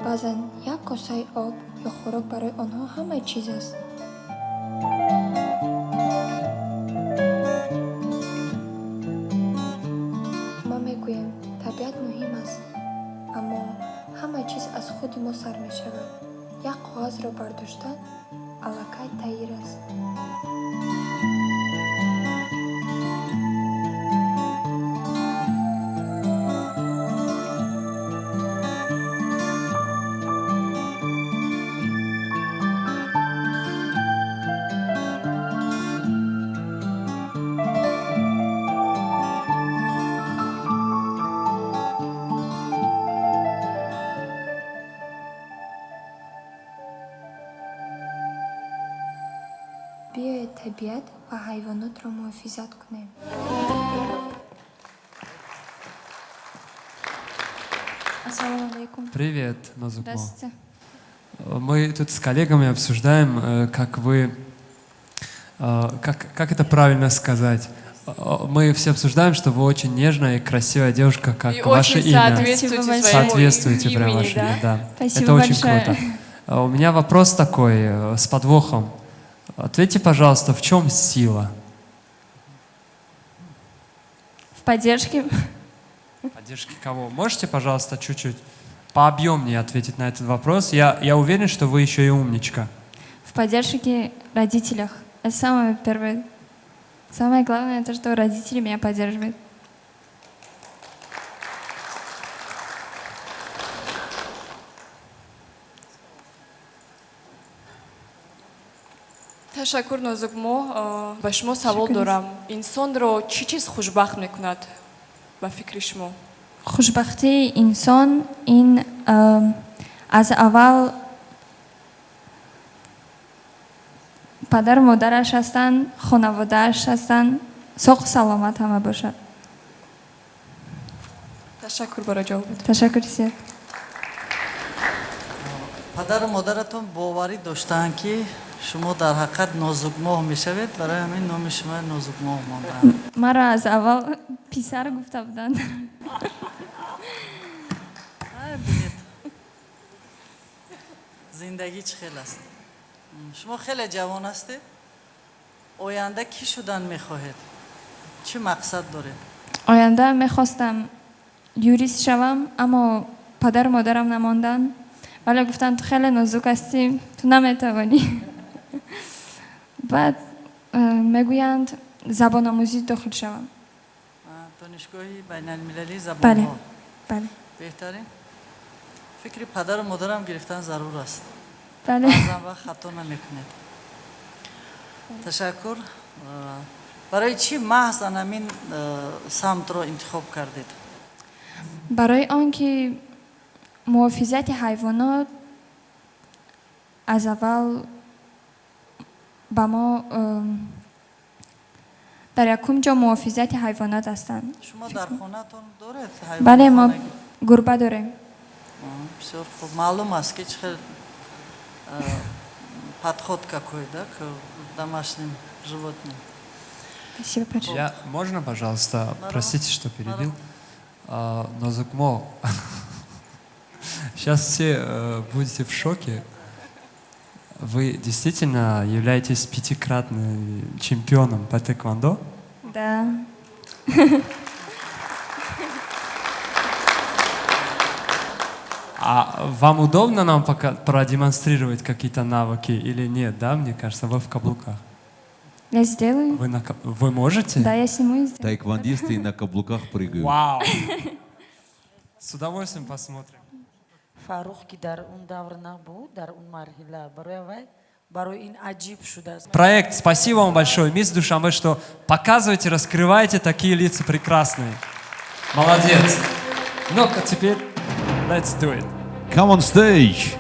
Баъзан як косаи об ё хӯрок барои онҳо ҳама чиз аст. Мо мегӯем, табиат муҳим аст, аммо ҳама чиз аз худи мо сар мешавад. Як коғазро бардоштан аллакай таъйир аст. Биёед табиат ва ҳайвонотро муҳофизат кунем. Ассалому алайкум. Привет, Нозукмо. Здравствуйте. Мы тут с коллегами обсуждаем, как вы, как это правильно сказать? Мы все обсуждаем, что вы очень нежная и красивая девушка, как И ваше очень имя. соответствуете своему Соответствуете прям имени, ваше да? имя, да. Спасибо Это очень большое. круто. У меня вопрос такой, с подвохом. Ответьте, пожалуйста, в чем сила? В поддержке. Поддержки кого? Можете, пожалуйста, чуть-чуть пообъемнее ответить на этот вопрос? Я уверен, что вы еще и умничка. В поддержке родителях. Это самое первое. Самое главное, это что родители меня поддерживают. Ташаккур, Нозукмо. Ба шумо савол дорам: инсонро чӣ чиз хушбахт мекунад ба фикри шумо? Хушбахтии инсон ин аз аввал падару модараш ҳастанд, хонаводааш ҳастанд, соғу саломат ҳама бошад. Ташаккур барои ҷавобат. Ташаккури зиёд. Падару модаратон боварӣ доштаанд, ки шумо дар ҳақиқат Нозукмоҳ мешавед, барои ҳамин номи шумо Нозукмоҳ мондаанд. Маро аз аввал писар гуфта буданд. Бинед, зиндагӣ чӣ хел аст. Шумо хеле ҷавон ҳастед. Оянда кӣ шудан мехоҳед? Чӣ мақсад доред? Оянда мехостам юрист шавам, аммо падару модарам намонданд, вале гуфтанд, ту хеле нозук ҳастӣ, ту наметавонӣ. Баъд мегӯянд, забономӯзӣ дохил шавам. Донишгоҳи байналмилалии Бале. забонҳо. Бале. Беҳтарин. Фикри падару модарам гирифтан зарур аст. Бале. Баъзан вақт хато намекунед. Ташаккур. Барои чӣ маҳз ана ҳамин самтро интихоб кардед? Барои он ки муҳофизати ҳайвонот аз аввал ба мо дар якум ҷо муҳофизати ҳайвонот ҳастанд. Шумо дар хонаатон доред Бале, мо ҳайвони хонагӣ? Гурба дорем. Бисёр хуб. Маълум аст, ки чӣ хел подход какой, да, к домашним животным. Спасибо большое. Я, можно, пожалуйста, простите, что перебил. Нозукмо, сейчас все будете в шоке. Вы действительно являетесь пятикратным чемпионом по тэквондо? Да. А вам удобно нам пока продемонстрировать какие-то навыки или нет, да? Мне кажется, вы в каблуках. Я сделаю. Вы можете? Да, я сниму и сделаю. Таэквондисты на каблуках прыгают. Вау! С удовольствием посмотрим. Фаррух, ки дар он давр набуд, дар он марҳила, барои вай, барои ин аҷиб шудааст. Проект, спасибо вам большое, мисс Душанбе, что показываете, раскрываете такие лица прекрасные. Молодец. Ну-ка, теперь let's do it. Come on stage.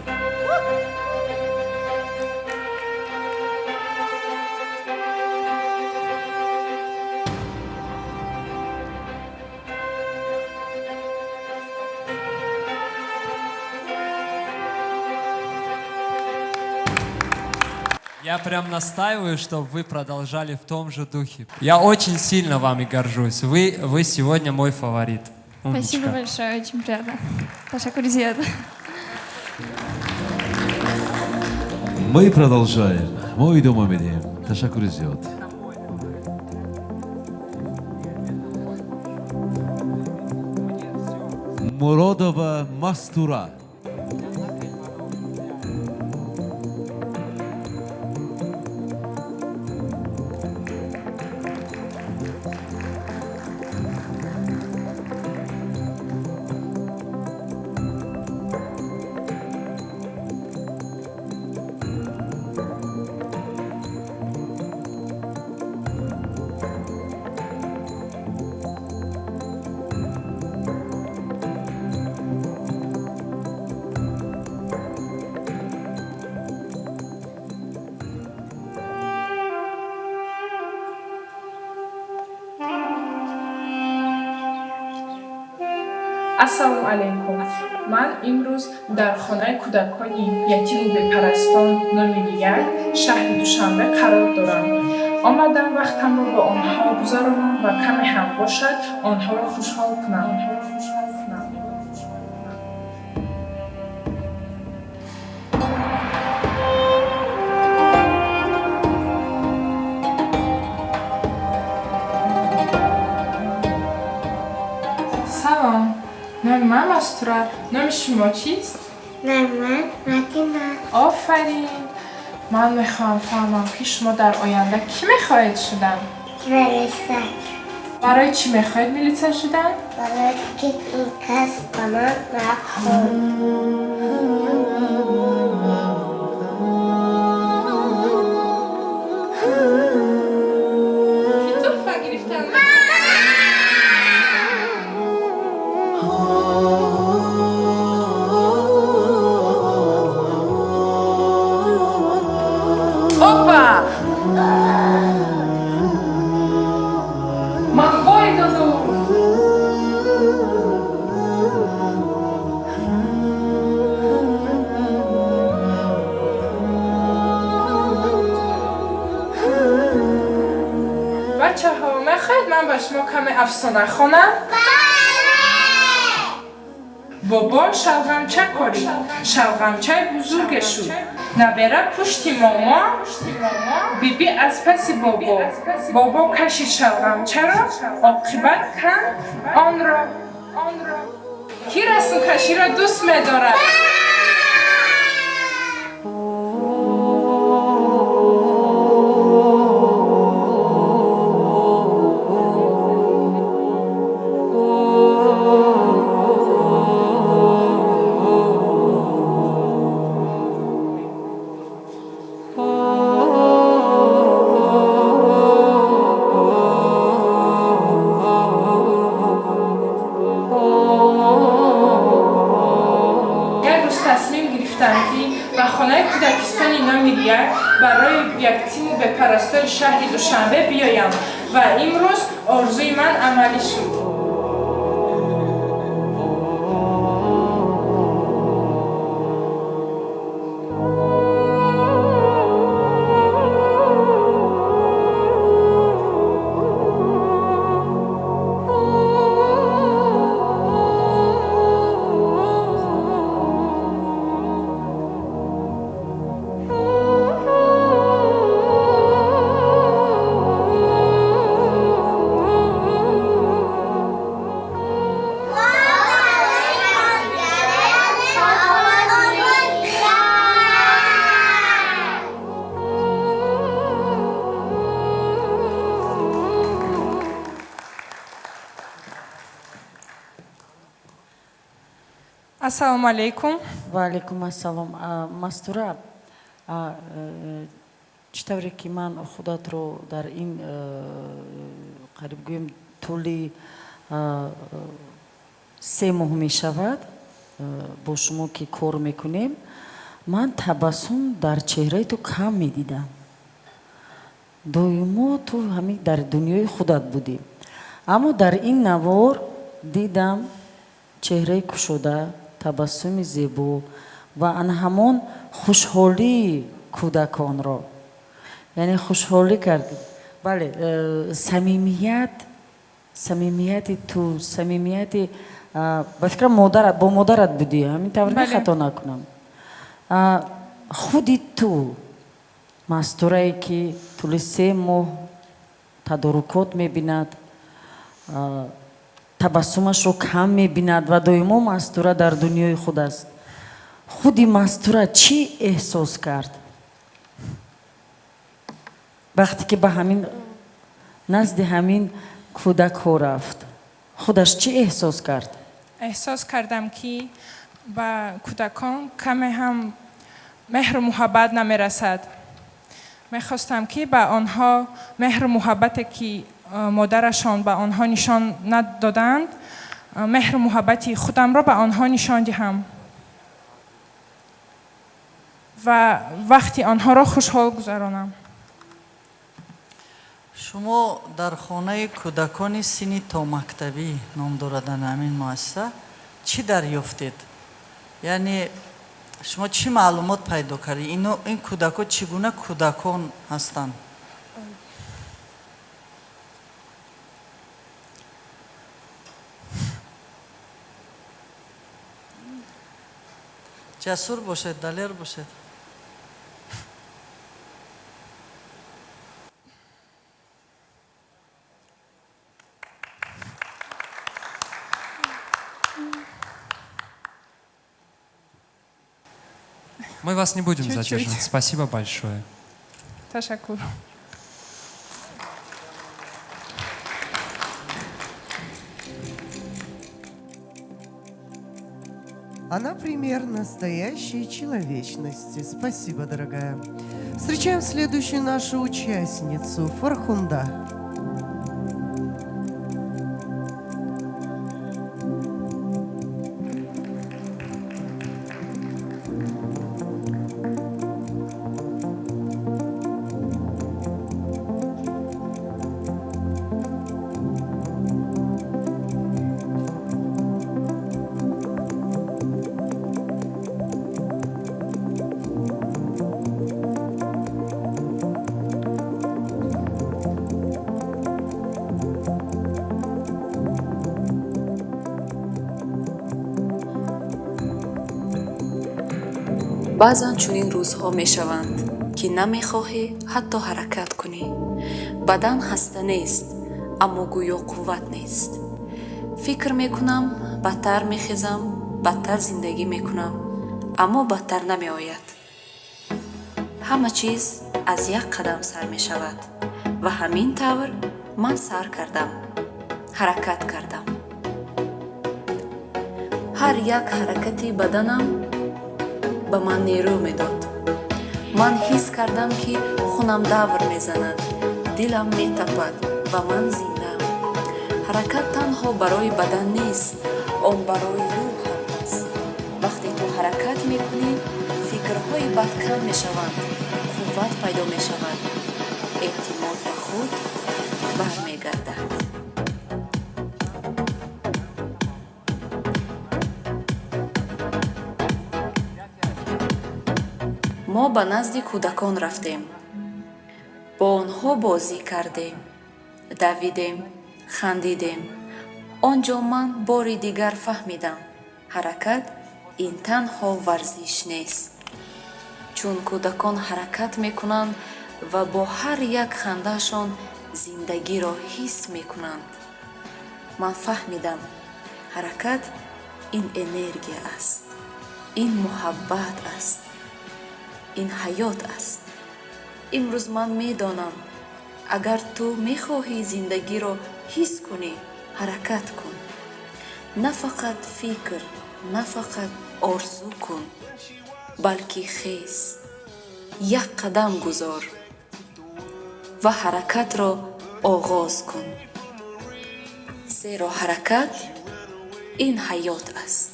Я прям настаиваю, чтобы вы продолжали в том же духе. Я очень сильно вами горжусь. Вы сегодня мой фаворит. Умничка. Спасибо большое, очень приятно. Ташаккури зиёд. Мы продолжаем. Мо идома медиҳем. Ташаккури зиёд. Муродова Мастура. Ассалому алайкум. Ман имрӯз дар хонаи кӯдакони ятиму бепарастон номери 1 шаҳри Душанбе қарор дорам. Омадам вақтамро бо онҳо гузаронам ва каме ҳам бошад, онҳоро хушҳол кунам. Салом, номи ман Мастура. Номи шумо чист? Номи ман Мадина. Офарин. Ман мехоҳам фаҳмам, ки шумо дар оянда кӣ мехоҳед шудан? Милиса. Барои чӣ мехоҳед милиса шудан? Барои ки ин кас ба ман нахӯрд. Кӣ тӯҳфа гирифтан? Опа! Ман бой доду! Бачаҳо, мехоҳед ман ба шумо каме афсона хонам? Бобо шалғамча корид, шалғамчаи бузурге шуд. Набера пушти момо, биби аз паси бобо. Бобо кашид шалғамчаро, оқибат канд онро. Кӣ расмкаширо дӯст медорад? Як рӯз тасмим гирифтам, ки ба хонаи кӯдакистони номери 1 барои ятиму бепарастои шаҳри Душанбе биёям ва имрӯз орзуи ман амалӣ шуд. Ассалому алайкум. Ва алайкум ассалом. Мастура, чӣ тавре ки ман худатро дар ин қариб гӯем тӯли 3 моҳ мешавад бо шумо ки кор мекунем, ман табассум дар чеҳраи ту кам медидам. Доимо ту ҳамин дар дунёи худат будӣ. Аммо дар ин навор дидам чеҳраи кушода, табассуми зебо ва ан ҳамон хушҳолии кӯдаконро. Яъне хушҳолӣ кардӣ. Бале, самимият, самимияти ту, самимияти, ба фикрам, модарат, бо модарат будӣ, ҳамин тавр, ки хато накунам. Худи ту, Мастурае, ки тӯли 3 моҳ тадорукот мебинад, табассумашро кам мебинад ва доимо Мастура дар дунёи худ аст, худи Мастура чӣ эҳсос кард, вақте ки ба ҳамин назди ҳамин кӯдакҳо рафт, худаш чӣ эҳсос кард? Эҳсос кардам, ки ба кӯдакон каме ҳам меҳру муҳаббат намерасад. Мехостам, ки ба онҳо меҳру муҳаббате, ки модарашон ба онҳо нишон надоданд, меҳру муҳаббати худамро ба онҳо нишон диҳам ва вақти онҳоро хушҳол гузаронам. Шумо дар хонаи кӯдакони синни томактабӣ ном дорадан ҳамин муассиса чӣ дарёфтед? Яъне шумо чӣ маълумот пайдо кардед? Ин кӯдакон чӣ гуна кӯдакон ҳастанд? Ҷасур бошед, далер бошед. Мы вас не будем Чуть-чуть. Задерживать. Спасибо большое. Ташаккур. Она пример настоящей человечности. Спасибо, дорогая. Встречаем следующую нашу участницу, Фархунда. Баъзан чунин рӯзҳо мешаванд, ки намехоҳӣ ҳатто ҳаракат кунӣ. Бадан хаста нест, аммо гӯё қувват нест. Фикр мекунам, бадтар мехезам, бадтар зиндагӣ мекунам, аммо бадтар намеояд. Ҳама чиз аз як қадам сар мешавад ва ҳамин тавр ман сар кардам, ҳаракат кардам. Ҳар як ҳаракати баданам ба ман нерӯ медод. Ман ҳис кардам, ки хунам давр мезанад, дилам метапад ва ман зиндаам. Ҳаракат танҳо барои бадан нест, он барои рӯҳ ҳам аст. Вақте ту ҳаракат мекунӣ, фикрҳои бад кам мешаванд, қувват пайдо мешавад, эътимод ба худ бармегардад. Мо ба назди кӯдакон рафтем, бо онҳо бозӣ кардем, давидем, хандидем. Он ҷо ман бори дигар фаҳмидам: ҳаракат ин танҳо варзиш нест. Чун кӯдакон ҳаракат мекунанд ва бо ҳар як хандаашон зиндагиро ҳис мекунанд, ман фаҳмидам: ҳаракат ин энергия аст, ин муҳаббат аст, ин ҳаёт аст. Имрӯз ман медонам: агар ту мехоҳӣ зиндагиро ҳис кунӣ, ҳаракат кун. На фақат фикр, на фақат орзу кун, балки хез, як қадам гузор ва ҳаракатро оғоз кун, зеро ҳаракат ин ҳаёт аст.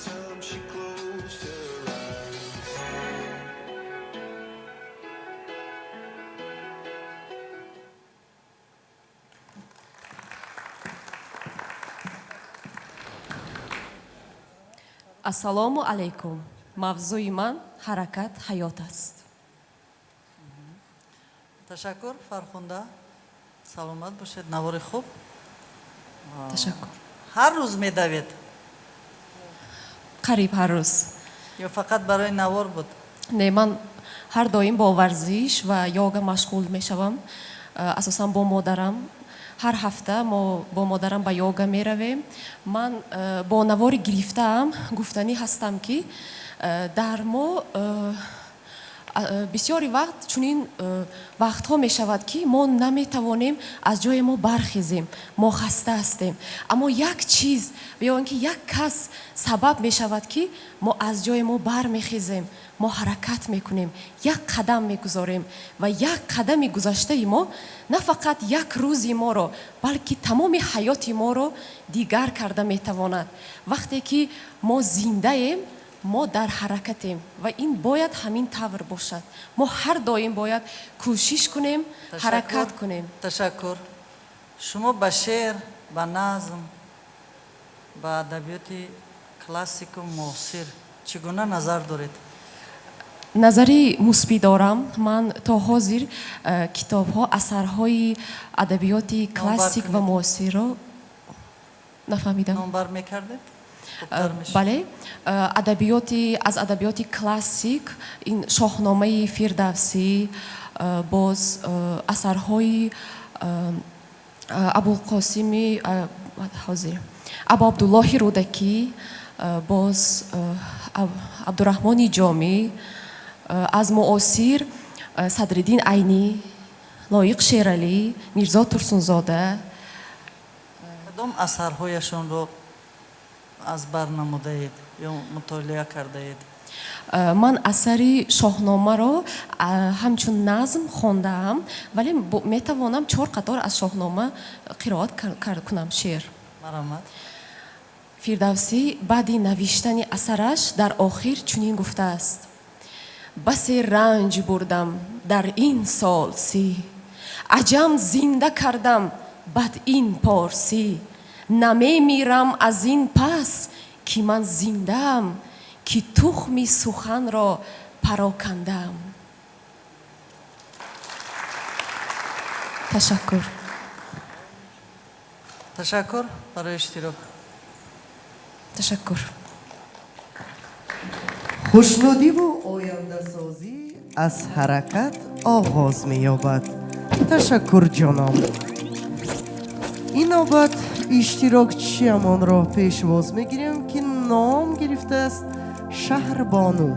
Time she closed her eyes. Ассалому алайкум. Мавзӯи ман ҳаракат ҳаёт аст. Ташаккур, Фархунда, саломат бошед. Навори хуб. Ташаккур. Ҳар рӯз медавед? Қариб ҳар рӯз. Ё фақат барои навор буд? Не, ман ҳар доим бо варзиш ва йога машғул мешавам, асосан бо модарам. Ҳар ҳафта мо бо модарам ба йога меравем. Ман бо навори гирифтаам гуфтанӣ ҳастам, ки дар мо бисёри вақт чунин вақтҳо мешавад, ки мо наметавонем аз ҷои мо бархезем, мо хаста ҳастем, аммо як чиз ё ин ки як кас сабаб мешавад, ки мо аз ҷои мо бармехезем, мо ҳаракат мекунем, як қадам мегузорем ва як қадами гузаштаи мо на фақат як рӯзи моро, балки тамоми ҳаёти моро дигар карда метавонад. Вақте ки мо зиндаем, мо дар ҳаракатем ва ин бояд ҳамин тавр бошад. Мо ҳар доим бояд кӯшиш кунем, ҳаракат кунем. Ташаккур. Шумо ба шеър, ба назм, ба адабиёти классику муосир чӣ гуна назар доред? Назари мусбӣ дорам. Ман то ҳозир китобҳо, асарҳои адабиёти классик ва муосирро нафаҳмидам. Номбар мекардед? Бале, адабиёти аз адабиёти классик ин Шоҳномаи Фирдавсӣ, боз асарҳои Абулқосими, ҳозир, Абу Абдуллоҳи Рӯдакӣ, боз Абдураҳмони Ҷомӣ, аз муосир Садриддин Айнӣ, Лоиқ Шералӣ, Мирзо Турсунзода. Кадом асарҳояшонро аз бар намудаед ё мутолиа кардаед? Ман асари Шоҳномаро ҳамчун назм хондаам, вале метавонам чор қатор аз Шоҳнома қироат кунам, шеър. Марҳамат. Фирдавсӣ баъди навиштани асараш дар охир чунин гуфтааст: басе ранҷ бурдам дар ин сол 30, аҷам зинда кардам бад ин порсӣ, намемирам аз ин пас, ки ман зиндаам, ки тухми суханро парокандаам. Ташаккур. Ташаккур барои иштирок. Ташаккур. Хушнудиву ояндасозӣ аз ҳаракат оғоз меёбад. Ташаккур, ҷоном. Ин навбат иштирокчиамонро пешвоз мегирем, ки ном гирифтааст Шаҳрбону.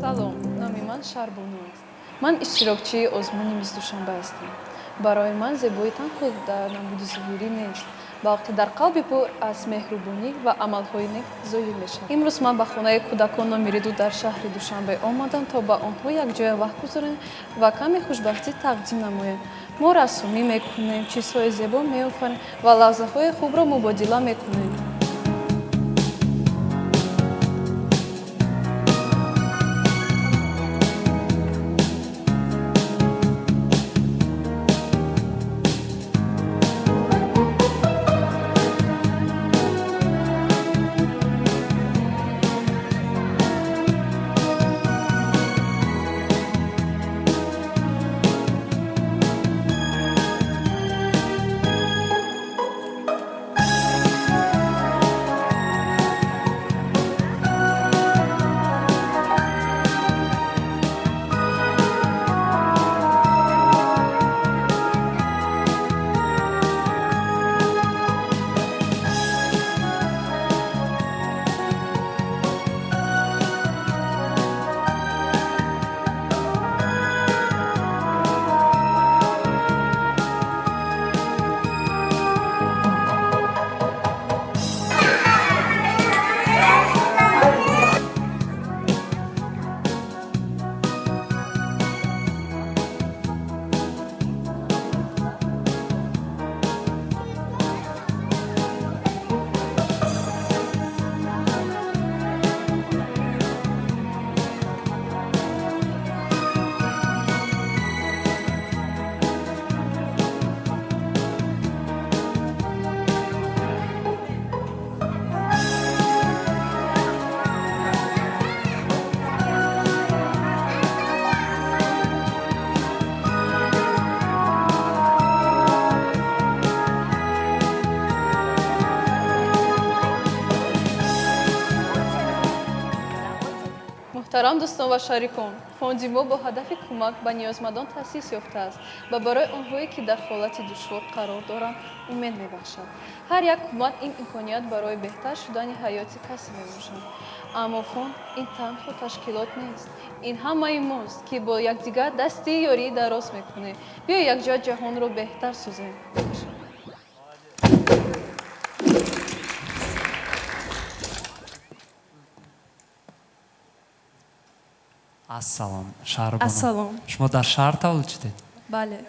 Салом, номи ман Шаҳрбону аст. Ман иштирокчии озмуни Мисс Душанбе ҳастам. Барои ман зебоӣ танҳо дар намуди зоҳирӣ нест, балки дар қалби пур аз меҳрубонӣ ва амалҳои нек зоҳир мешавад. Имрӯз ман ба хонаи кӯдакон номери 2 дар шаҳри Душанбе омадам, то ба онҳо якҷоя вақт гузаронем ва каме хушбахтӣ тақдим намоем. Мо рассомӣ мекунем, чизҳои зебо меофарем ва лаҳзаҳои хубро мубодила мекунем. Муҳтарам дӯстон ва шарикон, фонди мо бо ҳадафи кӯмак ба ниёзмандон таъсис ёфтааст ва барои онҳое, ки дар ҳолати душвор қарор доранд, умед мебахшад. Ҳар як кӯмак ин имконият барои беҳтар шудани ҳаёти касе мебошад. Аммо фонд ин танҳо ташкилот нест. Ин ҳамаи мост, ки бо якдигар дасти ёрӣ дароз мекунем. Биё якҷоя ҷаҳонро беҳтар созем. Ассалом, Шаҳрбону. Ассалом. Шумо дар шаҳр таваллуд шудед? Бале.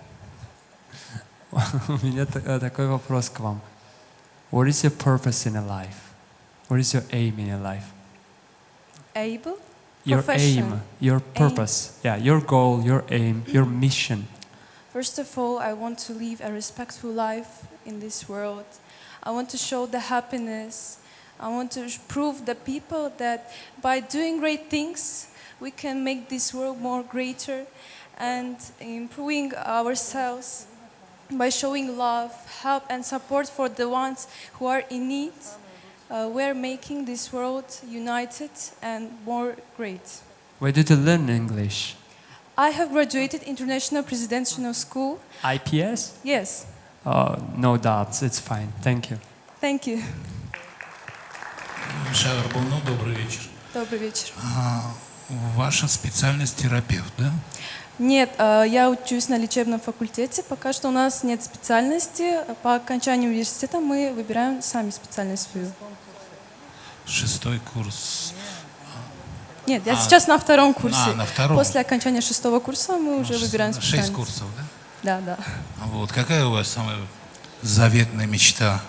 У меня такой вопрос к вам. What is your purpose in a life? What is your aim in your life? Able? Your Profession. aim, your purpose. Yeah, your goal, your aim, your mission. First of all, I want to live a respectful life in this world. I want to show the happiness. I want to prove the people that by doing great things, we can make this world more greater and improving ourselves by showing love, help, and support for the ones who are in need. We're making this world united and more great. Where did you learn English? I have graduated International Presidential School. IPS? Yes, Oh, no doubts. It's fine. Thank you. Thank you. Шаҳрбону, добрый вечер. Добрый вечер. Ваша специальность терапевт, да? Нет, я учусь на лечебном факультете. Пока что у нас нет специальности. По окончанию университета мы выбираем сами специальность свою. Шестой курс. Нет, я А, сейчас на втором курсе. А, на втором. После окончания шестого курса мы уже выбираем Шесть специальность. Курсов, да? Да. Вот. Какая у вас самая заветная мечта?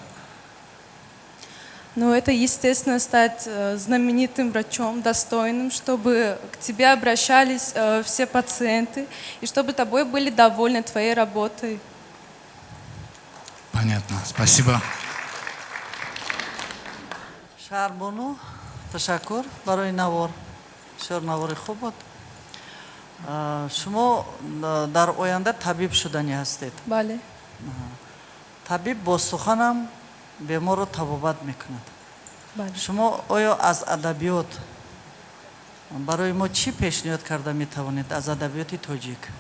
Ну, это, естественно, стать знаменитым врачом, достойным, чтобы к тебе обращались все пациенты и чтобы тобой были довольны твоей работой. Понятно. Спасибо. Шаҳрбону, ташаккур барои навор, бисёр навори хуб буд. Шумо дар оянда табиб шуданӣ ҳастед. Бале. Табиб бо суханам беморро табобат мекунад. Бале. Шумо оё аз адабиёт барои мо чӣ пешниҳод карда метавонед, аз адабиёти тоҷик?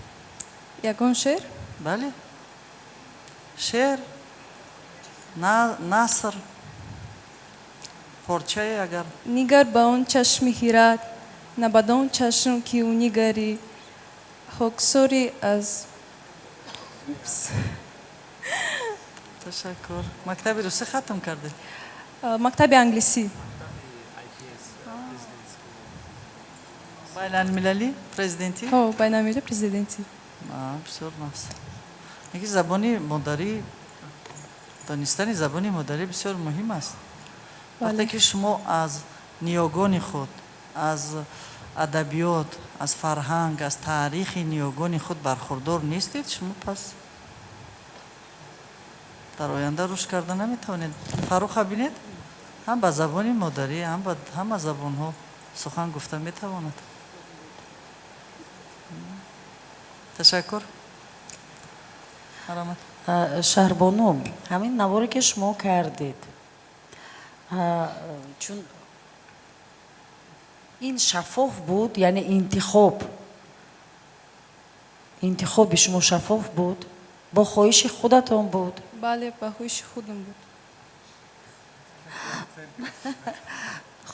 Ягон шеър? Бале, шеър, наср, порчае агар. Нигар ба он чашми ҳират, на бадон чашм, ки ӯ нигарӣ. Хоксори аз... Упс. Ташаккур. Мактаби русӣ хатм кардед? Мактаби англисӣ. Байналмилалӣ, президентӣ? Ҳо, байналмилалӣ, президентӣ. А, бисёр нағз. Яки забони модарӣ, донистани забони модарӣ бисёр муҳим аст. Вақте ки шумо аз ниёгони худ, аз адабиёт, аз фарҳанг, аз таърихи ниёгони худ бархурдор нестед, шумо пас дар оянда рушд карда наметавонед. Фарруха бинед, ҳам ба забони модарӣ, ҳам ба ҳама забонҳо сухан гуфта метавонад. Ташаккур, марҳамат. Шаҳрбону, ҳамин наворе, ки шумо кардед, чун ин шаффоф буд, яъне интихоби шумо шаффоф буд, бо хоҳиши худатон буд? Бале, ба хоҳиши худам буд.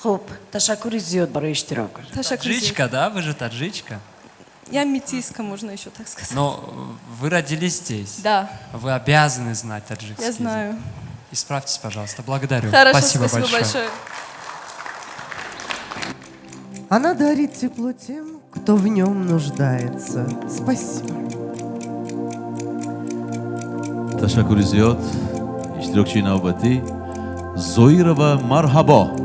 Хуб, ташаккури зиёд барои иштирок. Ташаккури зиёд. Таджичка, да? Вы же таджичка? Я метиска, можно еще так сказать. Но вы родились здесь. Да. Вы обязаны знать таджикский Я язык. Знаю. Исправьтесь, пожалуйста. Благодарю. Хорошо, спасибо, спасибо большое. Большое. Она дарит тепло тем, кто в нем нуждается. Спасибо. Ташаккури зиёд. Иштирокчии навбатӣ Зоирова Марҳабо.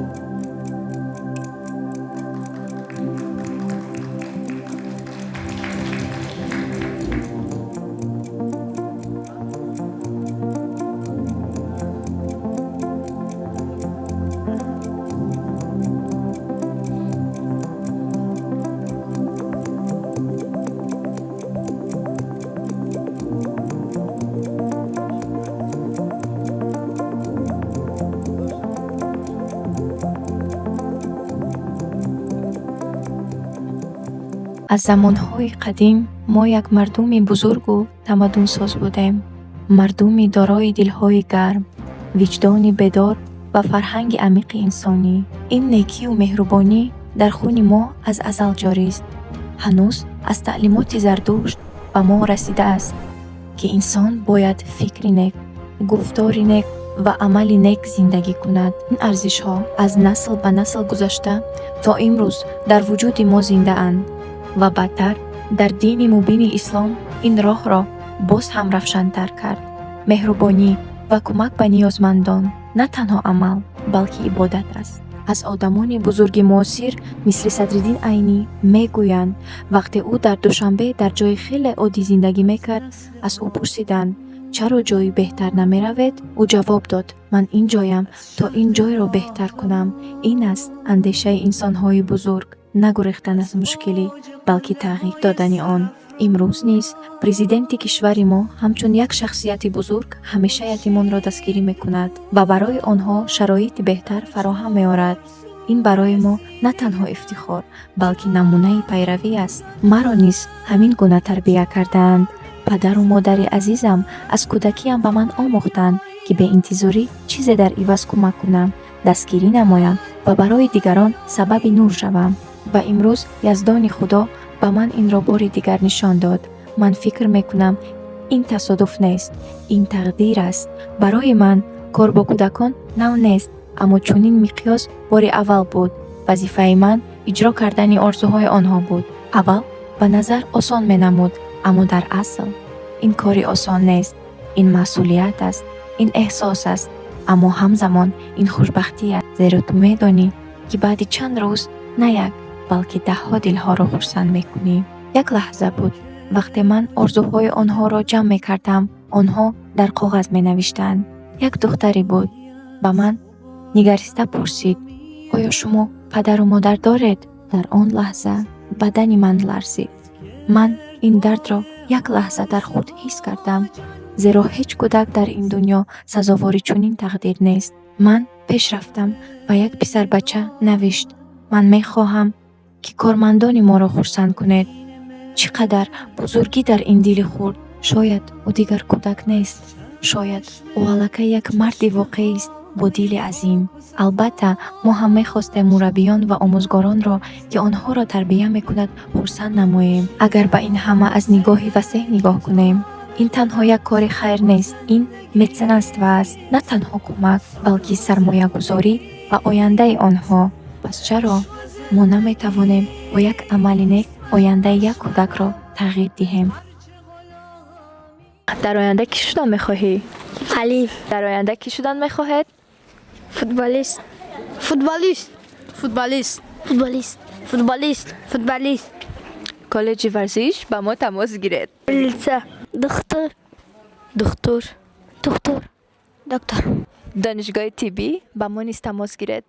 Аз замонҳои қадим мо як мардуми бузургу тамаддунсоз будем. Мардуми дорои дилҳои гарм, виҷдони бедор ва фарҳанги амиқи инсонӣ. Ин некию меҳрубонӣ дар хуни мо аз азал ҷорист. Ҳанӯз аз таълимоти Зардушт ба мо расидааст, ки инсон бояд фикри нек, гуфтори нек ва амали нек зиндагӣ кунад. Ин арзишҳо аз насл ба насл гузашта то имрӯз дар вуҷуди мо зиндаанд ва баъдтар дар дини мубини ислом ин роҳро боз ҳам равшантар кард. Меҳрубонӣ ва кӯмак ба ниёзмандон на танҳо амал, балки ибодат аст. Аз одамони бузурги муосир мисли Садриддин Айнӣ мегӯянд, вақте ӯ дар Душанбе дар ҷои хеле оддӣ зиндагӣ мекард, аз ӯ пурсиданд: чаро ҷои беҳтар намеравед? Ӯ ҷавоб дод: ман ин ҷоям, то ин ҷойро беҳтар кунам. Ин аст андешаи инсонҳои бузург: на гурехтан аз мушкилӣ, балки тағйир додани он. Имрӯз низ президенти кишвари мо ҳамчун як шахсияти бузург ҳамеша ятимонро дастгирӣ мекунад ва барои онҳо шароити беҳтар фароҳам меорад. Ин барои мо на танҳо ифтихор, балки намунаи пайравӣ аст. Маро низ ҳамин гуна тарбия кардаанд. Падару модари азизам аз кӯдакиам ба ман омӯхтанд, ки беинтизорӣ чизе дар иваз кӯмак кунам, дастгирӣ намоям ва барои дигарон сабаби нур шавам. Ва имрӯз Яздони Худо ба ман инро бори дигар нишон дод. Ман фикр мекунам, ин тасодуф нест, ин тақдир аст. Барои ман кор бо кӯдакон нав нест, аммо чунин миқёс бори аввал буд. Вазифаи ман иҷро кардани орзуҳои онҳо буд. Аввал ба назар осон менамуд, аммо дар асл ин кори осон нест. Ин масъулият аст, ин эҳсос аст, аммо ҳамзамон ин хушбахтӣ аст, зеро ту медонӣ, ки баъди чанд рӯз на як, балки даҳҳо дилҳоро хурсанд мекунӣ. Як лаҳза буд, вақте ман орзуҳои онҳоро ҷамъ мекардам, онҳо дар коғаз менавиштанд. Як духтаре буд, ба ман нигариста пурсид: оё шумо падару модар доред? Дар он лаҳза бадани ман ларзид. Ман ин дардро як лаҳза дар худ ҳис кардам, зеро ҳеҷ кӯдак дар ин дунё сазовори чунин тақдир нест. Ман пеш рафтам ва як писарбача навишт: ман мехоҳам, ки кормандони моро хурсанд кунед. Чӣ қадар бузургӣ дар ин дили хурд! Шояд ӯ дигар кӯдак нест, шояд ӯ аллакай як марди воқеист бо дили азим. Албатта, мо ҳам мехостем мураббиён ва омӯзгоронро, ки онҳоро тарбия мекунад, хурсанд намоем. Агар ба ин ҳама аз нигоҳи васеъ нигоҳ кунем, ин танҳо як кори хайр нест, ин меценатство аст, на танҳо кӯмак, балки сармоягузорӣ ба ояндаи онҳо. Пас чаро мо наметавонем бо як амали нек ояндаи як кӯдакро тағйир диҳем? Дар оянда кӣ шудан мехоҳӣ? Алиф. Дар оянда кӣ шудан мехоҳед? Футболист. Футболист. Футболист. Футболист. Футболист. Футболист. Коллеҷи варзиш ба мо тамос гиред. Милиса. Духтур. Духтур. Духтур. Доктор. Донишгоҳи тиббӣ ба мо низ тамос гиред.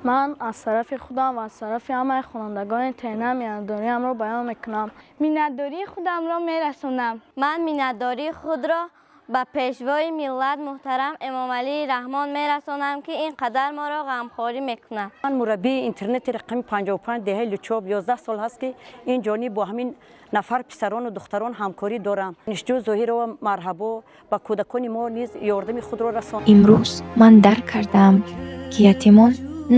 Ман аз тарафи худам ва аз тарафи ҳамаи хонандагони ТНА миннатдориамро баён мекунам. Миннатдории худамро мерасонам. Ман миннатдории худро ба пешвои миллат муҳтарам Эмомалӣ Раҳмон мерасонам, ки ин қадар моро ғамхорӣ мекунад. Ман мураббии интернети рақами 55 деҳаи Лучоб 11 сол ҳаст, ки ин ҷониб бо ҳамин нафар писарону духтарон ҳамкорӣ дорам. Донишҷӯ Зоҳирова марҳабо ба кӯдакони мо низ ёрдами худро расон. Имрӯз ман дарк кардам, ки ятимон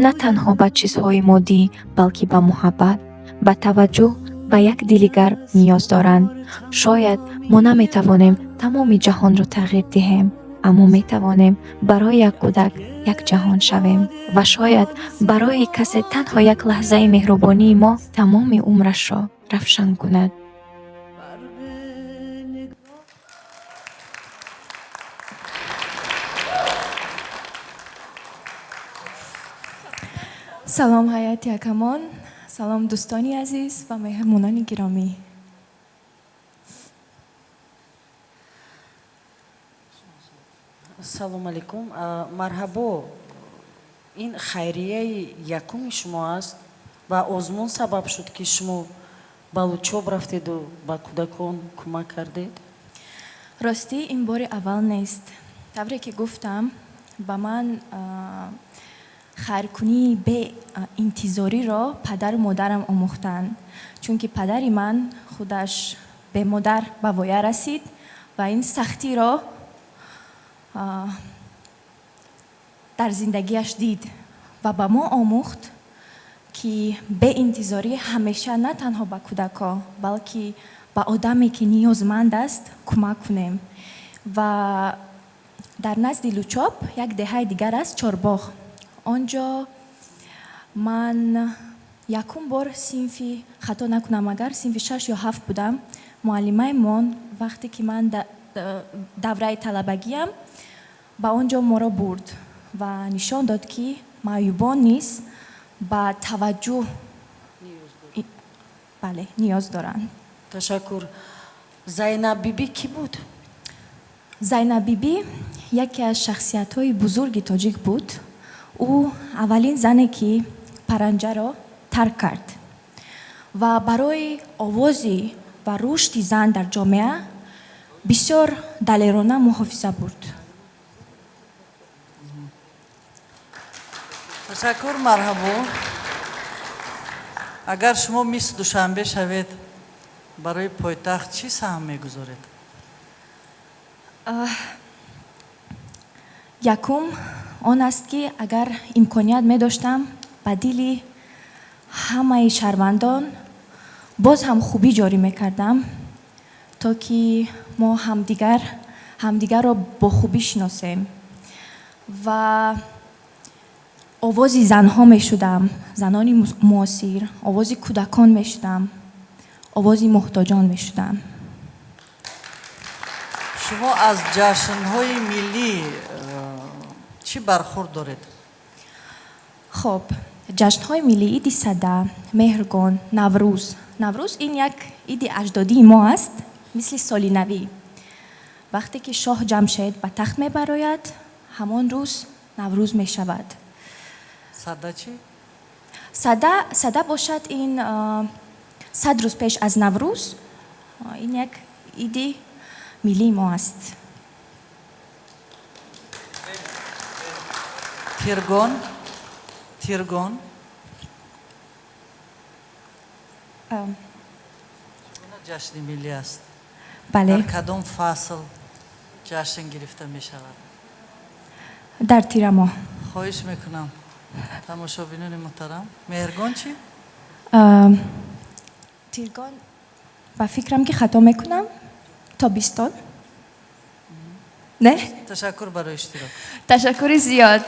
на танҳо ба чизҳои моддӣ, балки ба муҳаббат, ба таваҷҷӯҳ, ба як дили гарм ниёз доранд. Шояд мо наметавонем тамоми ҷаҳонро тағйир диҳем, аммо метавонем барои як кӯдак як ҷаҳон шавем. Ва шояд барои касе танҳо як лаҳзаи меҳрубонии мо тамоми умрашро равшан кунад. Салом, ҳайати ҳакамон, салом, дӯстони азиз ва меҳмонони гиромӣ. Салом алейкум. Марҳабо, ин хайрияи якуми шумо аст ва озмун сабаб шуд, ки шумо ба Лучоб рафтеду ба кӯдакон кӯмак кардед? Ростӣ, ин бори аввал нест. Тавре ки гуфтам, ба ман Хайркунии беинтизориро падару модарам омӯхтанд, чунки падари ман худаш бемодар ба воя расид ва ин сахтиро дар зиндагиаш дид ва ба мо омӯхт, ки беинтизорӣ ҳамеша на танҳо ба кӯдакҳо, балки ба одаме, ки ниёзманд аст, кӯмак кунем. Ва дар назди Лучоб як деҳаи дигар аст, Чорбоғ. Он ҷо ман якум бор синфи, хато накунам агар, синфи шаш ё ҳафт будам. Муаллимаимон, вақте ки ман давраи талабагиам, ба он ҷо моро бурд ва нишон дод, ки маъюбон низ ба таваҷҷӯҳ, бале, ниёз доранд. Ташаккур. Зайнаб Бибӣ кӣ буд? Зайнаб Бибӣ яке аз шахсиятҳои бузурги тоҷик буд. Ӯ аввалин зане, ки паранҷаро тарк кард ва барои овози ва рушди зан дар ҷомеа бисёр далерона муҳофиза бурд. Ташаккур, Марҳабо. Агар шумо Мисс Душанбе шавед, барои пойтахт чӣ саҳм мегузоред? Якум он аст, ки агар имконият медоштам, ба дили ҳамаи шаҳрвандон боз ҳам хубӣ ҷорӣ мекардам, то ки мо ҳамдигарро бо хубӣ шиносем, ва овози занҳо мешудам, занони муосир, овози кӯдакон мешудам, овози муҳтоҷон мешудам. Шумо аз ҷашнҳои миллӣ чӣ бархурд доред? Хоб, ҷашнҳои миллӣ: иди Сада, Меҳргон, Наврӯз. Наврӯз ин як иди аҷдодии мо аст, мисли соли навӣ. Вақте ки шоҳ Ҷамшед ба тахт мебарояд, ҳамон рӯз Наврӯз мешавад. Сада чӣ? Сада бошад, ин 100 рӯз пеш аз Наврӯз, ин як иди миллии мо аст. Тиргон, Тиргон чӣ гуна ҷашни миллӣ аст? Бале. Дар кадом фасл ҷашн гирифта мешавад? Дар тирамоҳ. Хоҳиш мекунам, тамошобинони муҳтарам, Меҳргон чӣ? Тиргон, ба фикрам, ки хато мекунам, тобистон, не? Ташаккур барои иштирок. Ташаккури зиёд.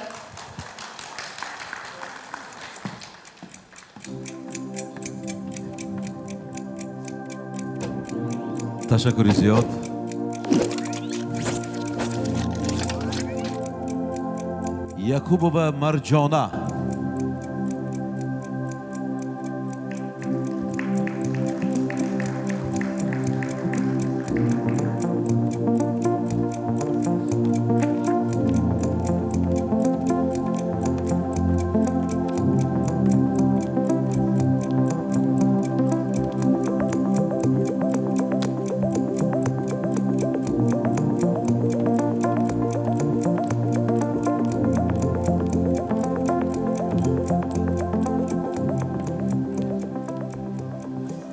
Ташаккури зиёд. Якубова Марҷона.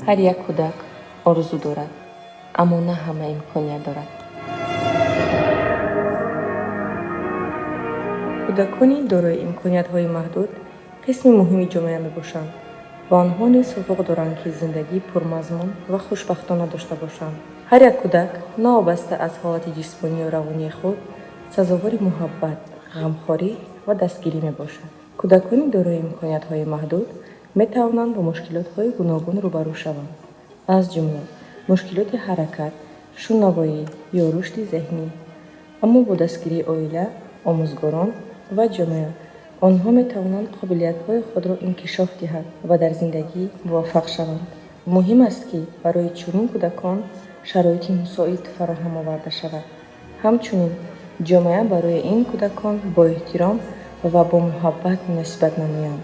Ҳар як кӯдак орзу дорад, аммо на ҳама имконият дорад. Кӯдакони дорои имкониятҳои маҳдуд қисми муҳими ҷомеа мебошанд ва онҳо низ ҳуқуқ доранд, ки зиндагии пурмазмун ва хушбахтона дошта бошанд. Ҳар як кӯдак, новобаста аз ҳолати ҷисмонӣ ё равонии худ, сазовори муҳаббат, ғамхорӣ ва дастгирӣ мебошад. Кӯдакони дорои имкониятҳои маҳдуд метавонанд бо мушкилотҳои гуногун рӯбарӯ шаванд, аз ҷумла мушкилоти ҳаракат, шунавоӣ ё рушди зеҳнӣ. Аммо бо дастгирии оила, омӯзгорон ва ҷомеа онҳо метавонанд қобилиятҳои худро инкишоф диҳанд ва дар зиндагӣ муваффақ шаванд. Муҳим аст, ки барои чунин кӯдакон шароити мусоид фароҳам оварда шавад. Ҳамчунин ҷомеа барои ин кӯдакон бо эҳтиром ва бо муҳаббат муносибат намоянд.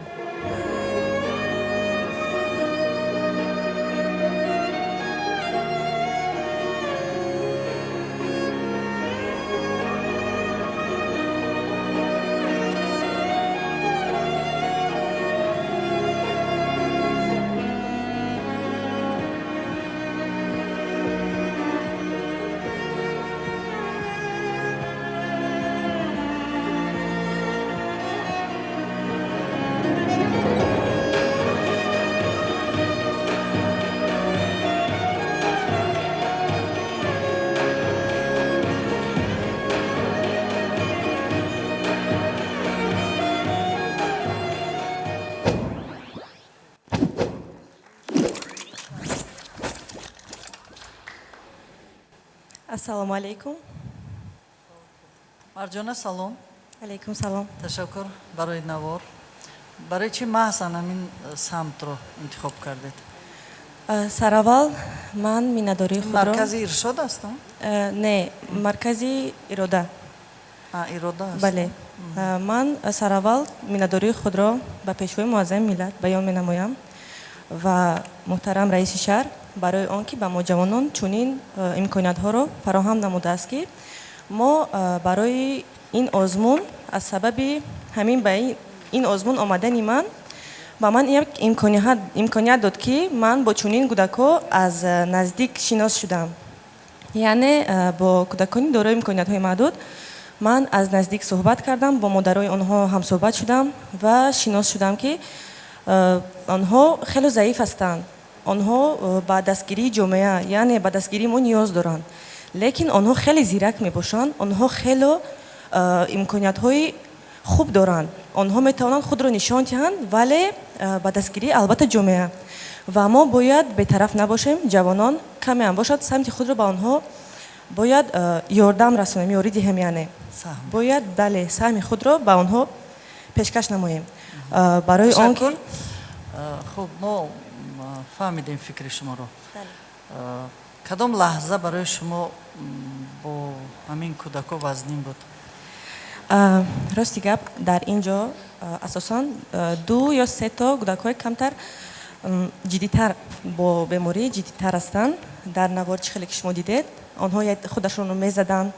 Ассалому алайкум. Марҷона, салом. Алайкум салом. Ташаккур барои навор. Барои чӣ маҳз ҳамин самтро интихоб кардед? Сараввал ман миннатдории худро Маркази Иршод аст? Не, маркази Ирода. Ирода аст. Бале. Ман сараввал миннатдории худро ба Пешвои Муаззами миллат баён менамоям ва муҳтарам раиси шаҳр барои он ки ба мо ҷавонон чунин имкониятҳоро фароҳам намудааст, ки мо барои ин озмун, аз сабаби ҳамин ба ин озмун омадани ман ба ман як имконият дод, ки ман бо чунин кӯдакҳо аз наздик шинос шудам, яъне бо кӯдакони дорои имкониятҳои маҳдуд ман аз наздик суҳбат кардам, бо модарои онҳо ҳамсуҳбат шудам ва шинос шудам, ки онҳо хеле заиф ҳастанд. Онҳо ба дастгирии ҷомеа, яъне ба дастгирии мо ниёз доранд, лекин онҳо хеле зирак мебошанд, онҳо хело имкониятҳои хуб доранд, онҳо метавонанд худро нишон диҳанд, вале ба дастгирии, албатта, ҷомеа. Ва мо бояд бетараф набошем, ҷавонон каме ҳам бошад, самти худро ба онҳо бояд ёрдам расонем, ёрӣ диҳем, яъне бояд, бале, саҳми худро ба онҳо пешкаш намоем, барои он ки Хуб, мо фаҳмидем фикри шуморо. Кадом лаҳза барои шумо бо ҳамин кӯдако вазнин буд? Рости гап, дар ин ҷо асосан ду ё се то кӯдакҳои камтар ҷиддитар, бо бемории ҷиддитар ҳастанд. Дар навор чӣ хеле ки шумо дидед, онҳо худашонро мезаданд,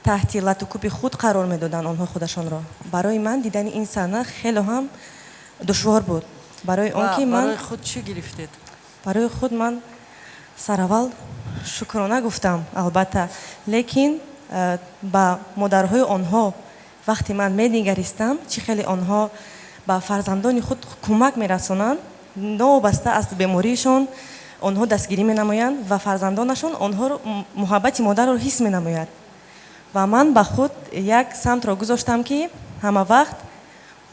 таҳти лату кӯби худ қарор медоданд онҳо худашонро. Барои ман дидани ин саҳна хеле ҳам душвор буд, барои он ки ман Барои худ чӣ гирифтед? Барои худ ман сараввал шукрона гуфтам, албатта, лекин ба модарҳои онҳо вақте ман менигаристам, чӣ хеле онҳо ба фарзандони худ кӯмак мерасонанд, новобаста аз бемориишон онҳо дастгирӣ менамоянд ва фарзандонашон онҳоро муҳаббати модарро ҳис менамояд. Ва ман ба худ як самтро гузоштам, ки ҳама вақт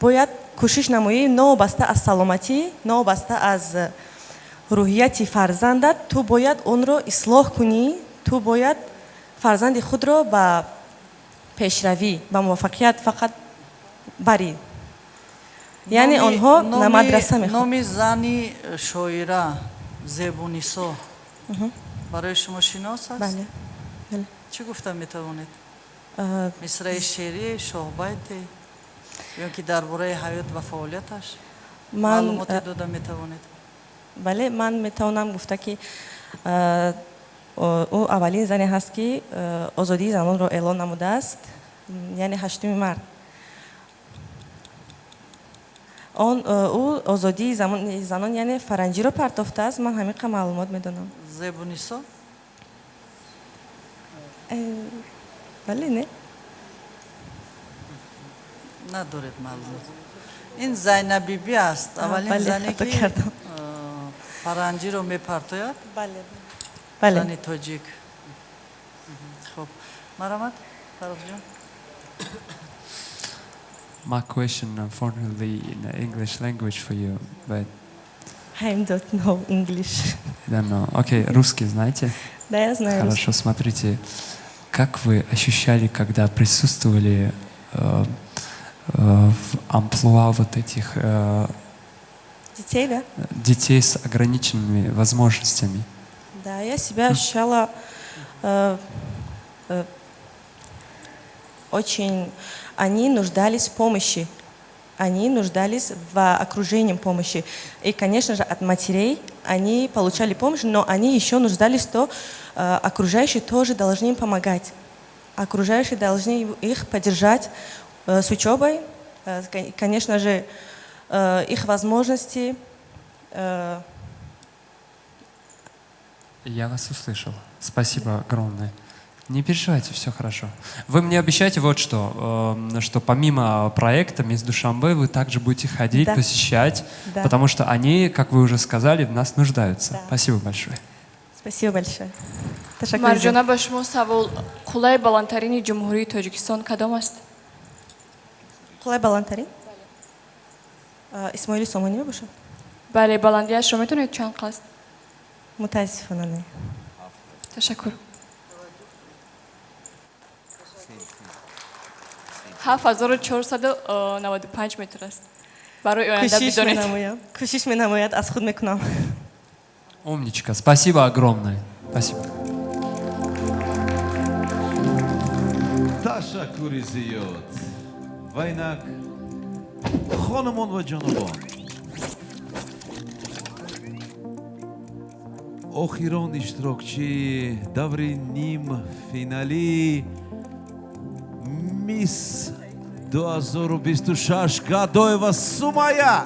бояд кӯшиш намоӣ, новобаста аз саломатӣ, новобаста аз рӯҳияти фарзандат, ту бояд онро ислоҳ кунӣ, ту бояд фарзанди худро ба пешравӣ, ба муваффақият фақат барӣ. Яъне онҳо на мадраса мехонанд. Номи зани шоира Зебунисо барои шумо шинос аст? Бале. Чӣ гуфта метавонед? Мисраи шеърӣ, шоҳбайте ё ки дар бораи ҳаёт ва фаъолияташ маълумоте дода метавонед? Бале, ман метавонам гуфта, ки ӯ аввалин зане ҳаст, ки озодии занонро эълон намудааст, яъне 8-уми март. Он ӯ озодии занон, яъне фаранҷиро партофтааст. Ман ҳамин қадр маълумот медонам. Зебунисо. Бале, не. Надоред маълумот. Ин Зайнабибӣ аст, аввалин зане, ки фаранҷиро мепартояд, зани тоҷик. Хуб, марҳамат, Фаррухҷон. My question, unfortunately, in the English language for you, but I don't know English. I don't know. Okay, русский знаете? Да, я знаю. Хорошо, смотрите, как вы ощущали, когда присутствовали в амплуа вот этих Детей, да? детей с ограниченными возможностями? Да, я себя ощущала очень. Они нуждались в помощи. Они нуждались в окружении помощи. И, конечно же, от матерей они получали помощь, но они еще нуждались, то окружающие тоже должны им помогать. Окружающие должны их поддержать с учебой, конечно же, их возможности. Я вас услышал. Спасибо огромное. Не переживайте, все хорошо. Вы мне обещаете вот что, что помимо проекта «Мисс Душанбе» вы также будете ходить, Да. посещать, Да. потому что они, как вы уже сказали, в нас нуждаются. Да. Спасибо большое. Спасибо большое. Ташаккур. Марҷона, ба шумо савол: қуллаи баландтарини Ҷумҳурии Тоҷикистон кадом аст? Қуллаи баландтарин? Исмоили Сомонӣ мебошад? Бале, баландиашро метавонед, чанд қаст? Мутаассифона, не. Ташаккур. 7495 метр аст. Барои оянда Кӯшиш бидонед. Менамоям, кӯшиш менамояд, аз худ мекунам. Умничка. Спасибо огромное. Спасибо. Ташаккури зиёд. Ва инак, хонумон ва ҷанобон, охирон иштирокчии даври нимфиналии Мисс 2026 Гадоева Сумая.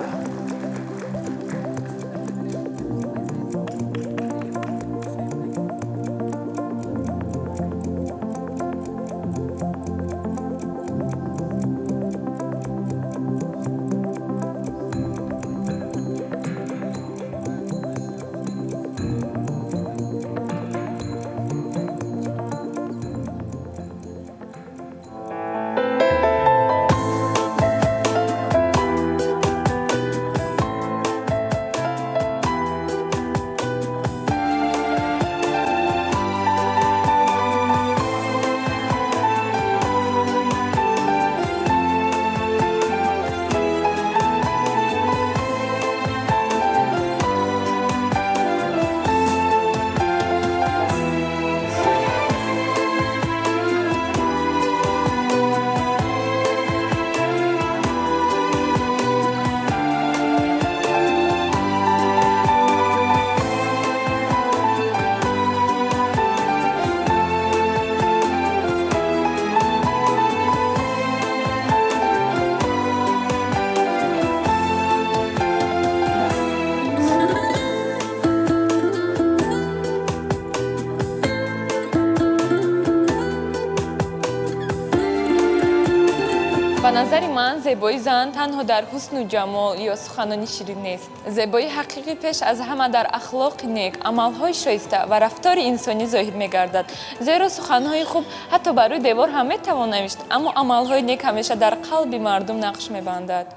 Ба назари ман, зебои зан танҳо дар ҳусну ҷамол ё суханони ширин нест. Зебои ҳақиқӣ пеш аз ҳама дар ахлоқи нек, амалҳои шоиста ва рафтори инсонӣ зоҳир мегардад, зеро суханҳои хуб ҳатто бар рӯи девор ҳам метавон навишт, аммо амалҳои нек ҳамеша дар қалби мардум нақш мебандад.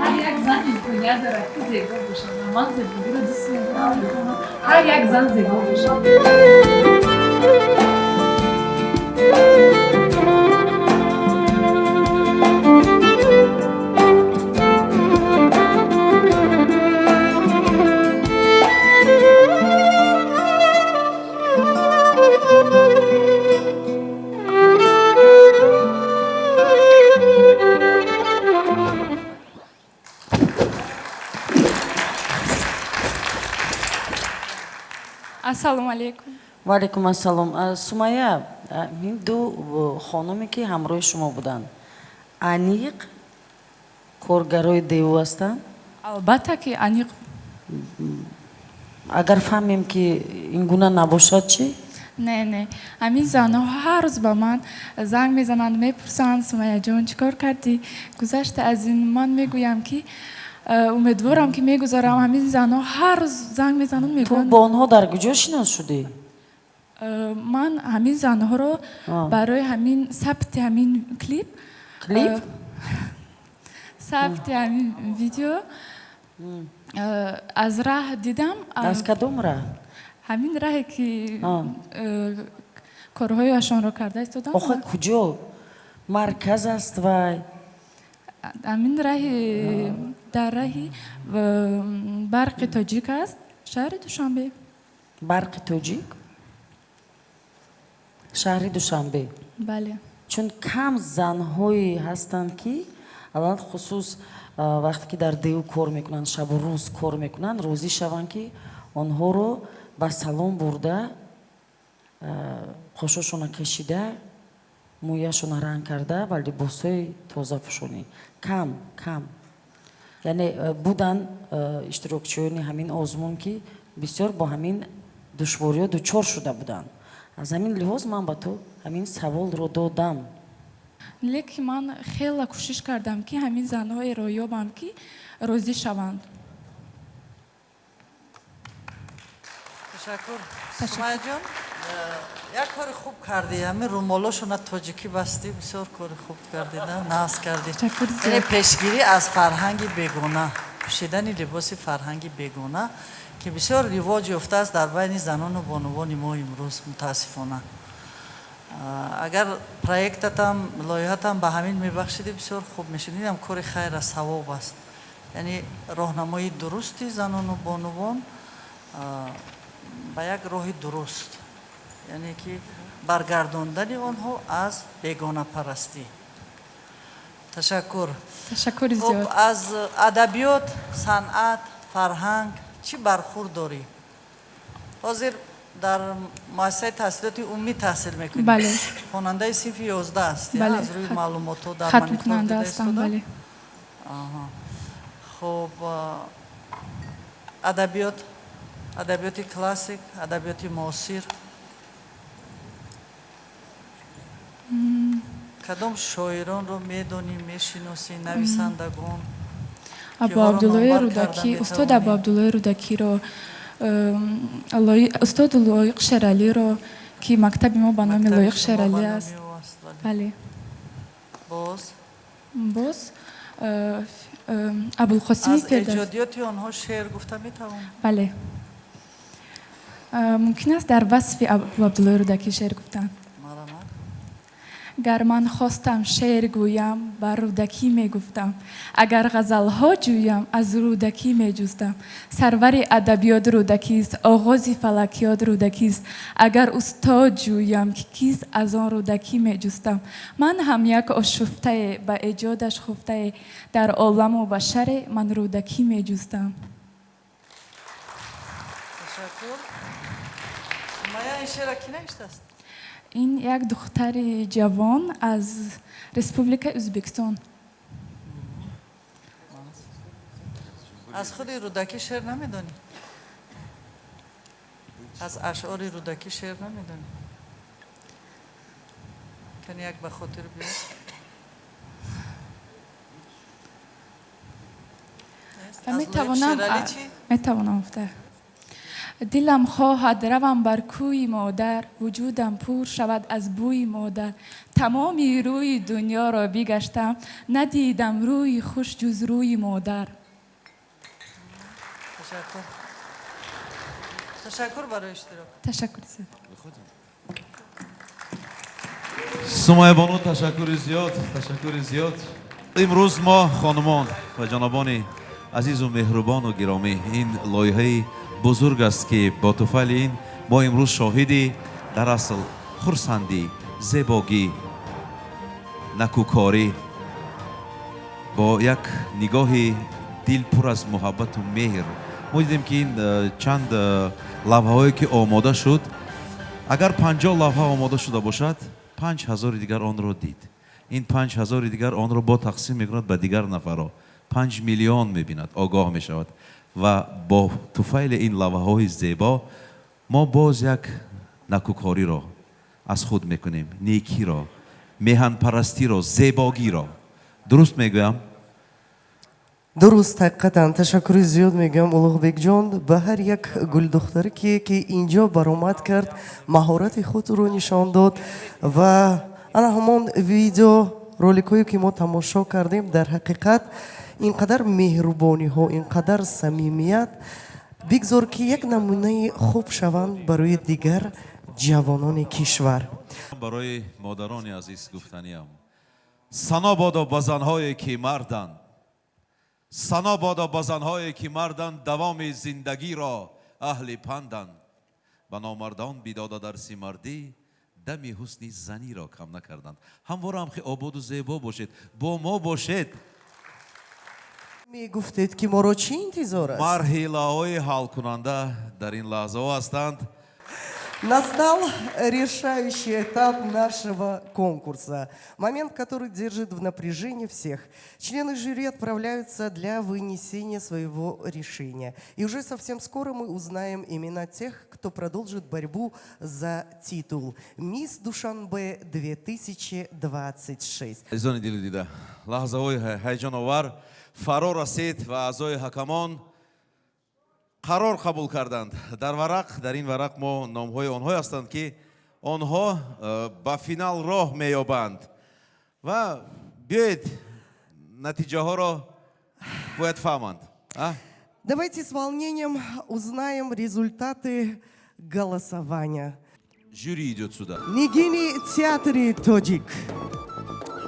Ҳар як зан имконият дорад, ки зебо бошад, ва ман зебогиро дӯст медорам. Мехоҳам ҳар як зан зебо бошад. Ассалому алайкум. Ва алайкум ассалом. Сумая, ин ду хонуме, ки ҳамроҳи шумо буданд, аниқ коргарои ДЕУ ҳастанд? Албатта, ки аниқ. Агар фаҳмем, ки ин гуна набошад, чӣ? Не, не, ҳамин занҳо ҳар рӯз ба ман занг мезананд, мепурсанд: «Сумаяҷон, чӣ кор кардӣ?» Гузашта аз ин, ман мегӯям, ки умедворам, ки мегузарам. Ҳамин занҳо ҳар рӯз занг мезананд, Ту мегӯянд. бо онҳо дар куҷо шинос шудӣ? Ман ҳамин занҳоро барои ҳамин сабти ҳамин клип Клип? Сабти ҳамин видео аз раҳ дидам. Аз кадом раҳ? Ҳамин раҳе, ки корҳояшонро карда истодам. Охе, куҷо? Марказ аст вай? Ҳамин раҳи, дар раҳи Барқи Тоҷик аст, шаҳри Душанбе. Барқи Тоҷик, шаҳри Душанбе? Бале. Чун кам занҳое ҳастанд, ки алалхусус Вақте ки дар ДЮ кор мекунанд, шабу рӯз кор мекунанд, розӣ шаванд, ки онҳоро ба салон бурда, қошошона кашида, мӯяшона ранг карда ва либосҳои тоза пӯшонӣ. Кам кам, яъне буданд иштирокчиёни ҳамин озмун, ки бисёр бо ҳамин душвориҳо дучор шуда буданд. Аз ҳамин лиҳоз ман ба ту ҳамин саволро додам. Лекин ман хеле кӯшиш кардам, ки ҳамин занҳоеро ёбам, ки розӣ шаванд. Ташаккур, Сумайяҷон. Як кори хуб кардӣ, ҳамин румолошона тоҷикӣ бастӣ, бисёр кори хуб кардӣ, нағз кардӣ. Яъне пешгирӣ аз фарҳанги бегона, пӯшидани либоси фарҳанги бегона, ки бисёр ривоҷ ёфтааст дар байни занону бонувони мо имрӯз, мутаассифона. Агар проектатам, лоиҳатам ба ҳамин мебахшидӣ, бисёр хуб мешуд. Инам кори хайр аст, савоб аст, яъне роҳнамоии дурусти занону бонувон ба як роҳи дуруст, яъне ки баргардондани онҳо аз бегонапарастӣ. Ташаккур. Ташаккури зиёд. Аз адабиёт, санъат, фарҳанг чӣ бархурд дорӣ? Ҳозир дар муассисаи таҳсилоти умумӣ таҳсил мекунӣ? Бале. Хонандаи синфи 11 ҳастӣ? Бале. Аз рӯи маълумотҳо дар хатмкунанда ҳастам, бале. Хуб, адабиёт, адабиёти классик, адабиёти муосир, кадом шоиронро медонӣ, мешиносӣ, нависандагон? Абу Абдуллои Рӯдакӣ, устод Абу Абдуллои Рӯдакиро, устод Лоиқ Шералиро, ки мактаби мо ба номи Лоиқ Шералӣ аст. Бале. Боз? Боз Абулқосими Аз эҷодиёти онҳо шеър гуфта метавонӣ? Бале. Мумкин аст дар васфи Абу Абдуллои Рӯдакӣ шеър гуфтан? Гар ман хостам шеър гӯям, бар Рӯдакӣ мегуфтам, агар ғазалҳо ҷӯям, аз Рӯдакӣ меҷустам. Сарвари адабиёт Рӯдакист, оғози фалакиёт Рӯдакист. Агар устод ҷӯям, ки кист, аз он Рӯдакӣ меҷустам. Ман ҳам як ошуфтае, ба эҷодаш хуфтае, дар оламу башаре ман Рӯдакӣ меҷустам. Ташаккур. Сумайя, ин шеъра кӣ навиштааст? Ин як духтари ҷавон аз Республикаи Ӯзбекистон. Аз худи Рӯдакӣ шеър намедонӣ? Аз ашъори Рӯдакӣ шеър намедонӣ? Кани, як ба хотир биёр. Метавонам гуфта. Дилам хоҳад равам бар кӯи модар, вуҷудам пур шавад аз бӯи модар. Тамоми рӯи дунёро бигаштам, надидам рӯи хуш ҷуз рӯи модар. Ташаккур, ташаккур барои иштирок. Ташаккури зиёд. Сумайя бону, ташаккури зиёд, ташаккури зиёд. Имрӯз мо, хонумон ва ҷанобони азизу меҳрубону гиромӣ, ин лоиҳаи бузург аст, ки бо туфайли ин мо имрӯз шоҳиди дар асл хурсандӣ, зебогӣ, накӯкорӣ бо як нигоҳи дил пур аз муҳаббату меҳр мо дидем, ки ин чанд лавҳаҳое ки омода шуд, агар 50 лавҳа омода шуда бошад, 5000-и дигар онро дид, ин 5000-и дигар онро бо тақсим мекунад ба дигар нафарҳо, 5 миллион мебинад, огоҳ мешавад. Ва бо туфайли ин лавҳаҳои зебо мо боз як накӯкориро аз худ мекунем, некиро, меҳанпарастиро, зебогиро. Дуруст мегӯям? Дуруст, ҳақиқатан. Ташаккури зиёд мегӯям, Улуғбекҷон, ба ҳар як гулдухтаре, ки инҷо баромад кард, маҳорати худро нишон дод. Ва ана ҳамон видео роликҳое, ки мо тамошо кардем, дар ҳақиқат ин қадар меҳрубониҳо, ин қадар самимият, бигзор, ки як намунаи хуб шаванд барои дигар ҷавонони кишвар. Барои модарони азиз гуфтаниам: сано бодо ба занҳое, ки марданд, сано бодо ба занҳое, ки марданд, давоми зиндагиро аҳли панданд, ба номардон бидода дарси мардӣ, дами ҳусни заниро кам накарданд. Ҳамвора ҳам хе ободу зебо бошед, бо мо бошед. Мегуфтед, ки моро чӣ интизор аст? Марҳилаҳои ҳалкунанда дар ин лаҳзаҳо ҳастанд. Настал решающий этап нашего конкурса. Момент, который держит в напряжении всех. Члены жюри отправляются для вынесения своего решения. И уже совсем скоро мы узнаем имена тех, кто продолжит борьбу за титул «Мисс Душанбе 2026». Азизони дилу дида, лаҳзаҳои ҳаяҷоновар фаро расид ва аъзои ҳакамон қарор қабул карданд. Дар варақ, дар ин варақ мо номҳои онҳое ҳастанд, ки онҳо ба финал роҳ меёбанд. Ва биёед, натиҷаҳоро бояд фаҳманд. А? Давайте с волнением узнаем результаты голосования. Жюри идет сюда. Нигини театри тоҷик.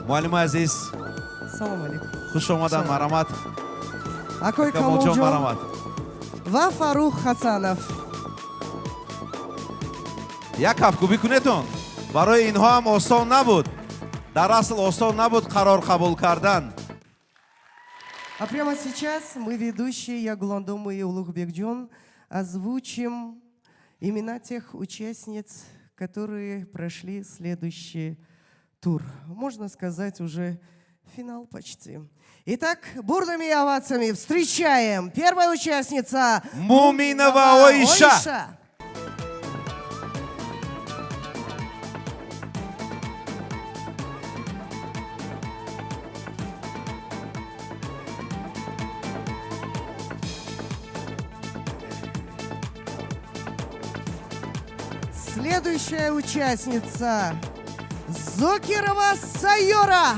Муаллими азиз. Салом алейкум. Хуш омадан, марҳамат. Акои Камолҷон, Камолҷон марҳамат. Ва Фаррух Хасанов. Як кафкӯбӣ кунетон. Барои инҳо ҳам осон набуд. Дар асл осон набуд қарор қабул кардан. А прямо сейчас мы, ведущие, я, Гуландома и Улугбекджон, озвучим имена тех участниц, которые прошли следующий тур. Можно сказать, уже финал почти. Итак, бурными овациями встречаем первая участница Муминова Оиша. Оиша. Следующая участница Зокирова Сайора.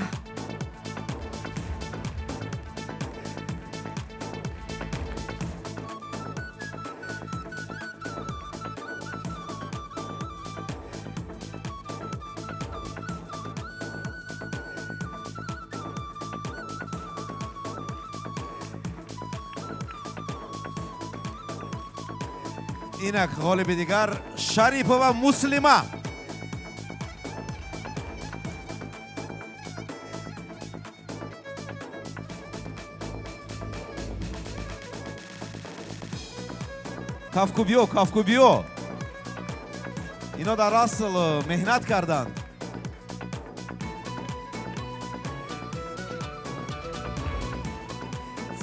Инак ғолиби дигар Шарипова Муслима. Кафкубиё, кафкубиё. Ино дар асл меҳнат карданд.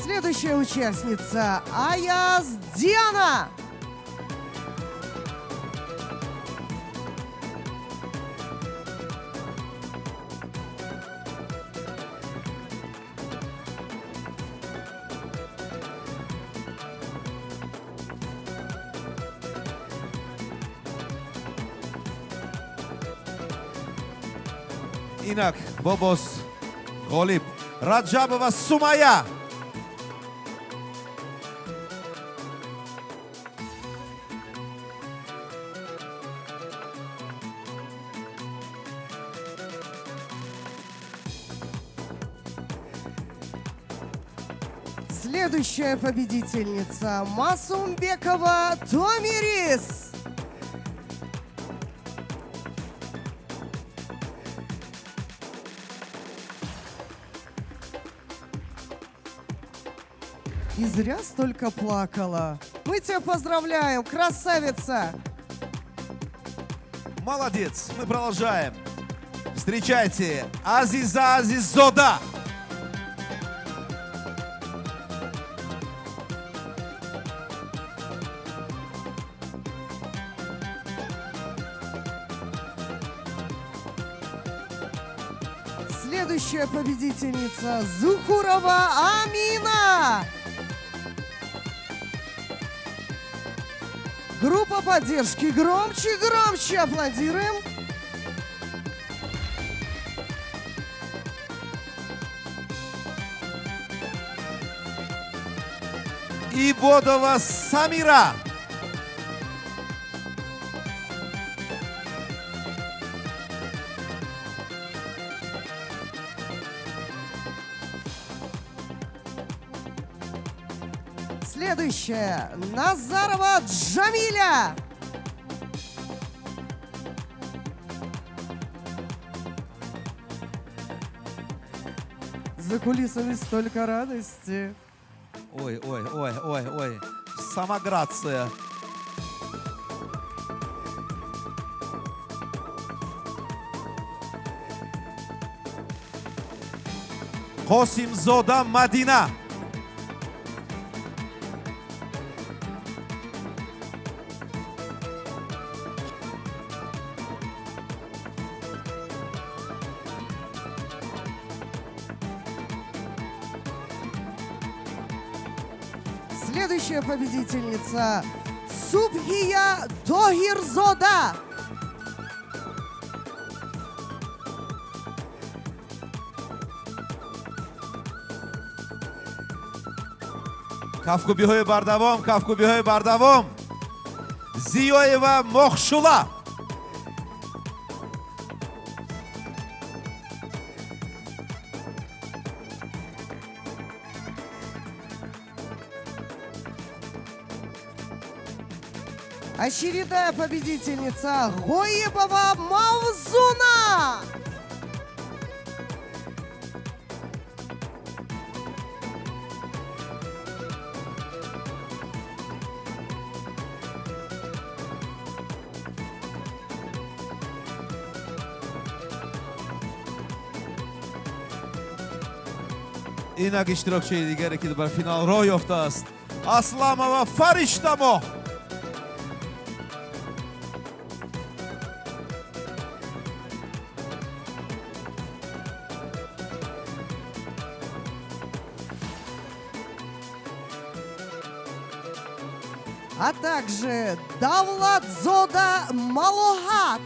Следующая участница Аяз Диана. Инак бобос ғолиб Раҷабова Сумая. Следующая победительница Масумбекова Томирис. И зря столько плакала. Мы тебя поздравляем, красавица! Молодец, мы продолжаем. Встречайте, Азиза Азиззода. Следующая победительница Зухурова Амина. Группа поддержки. Громче, громче аплодируем. Ибодова Самира. Следующая Назарова Джамиля. За кулисами столько радости. Ой, ой, ой, ой, ой. Сама грация. Қосимзода Мадина. Следующая победительница Субхия Тохирзода. Кафкӯбиҳои бардавом, кафкӯбиҳои бардавом. Зиёева Мохшула. Очередная победительница Гоибова Мавзуна. Инак иштирокчии дигаре, ки ба финал роҳ ёфтааст, Асламова Фариштамо. А также Давлатзода Малохат.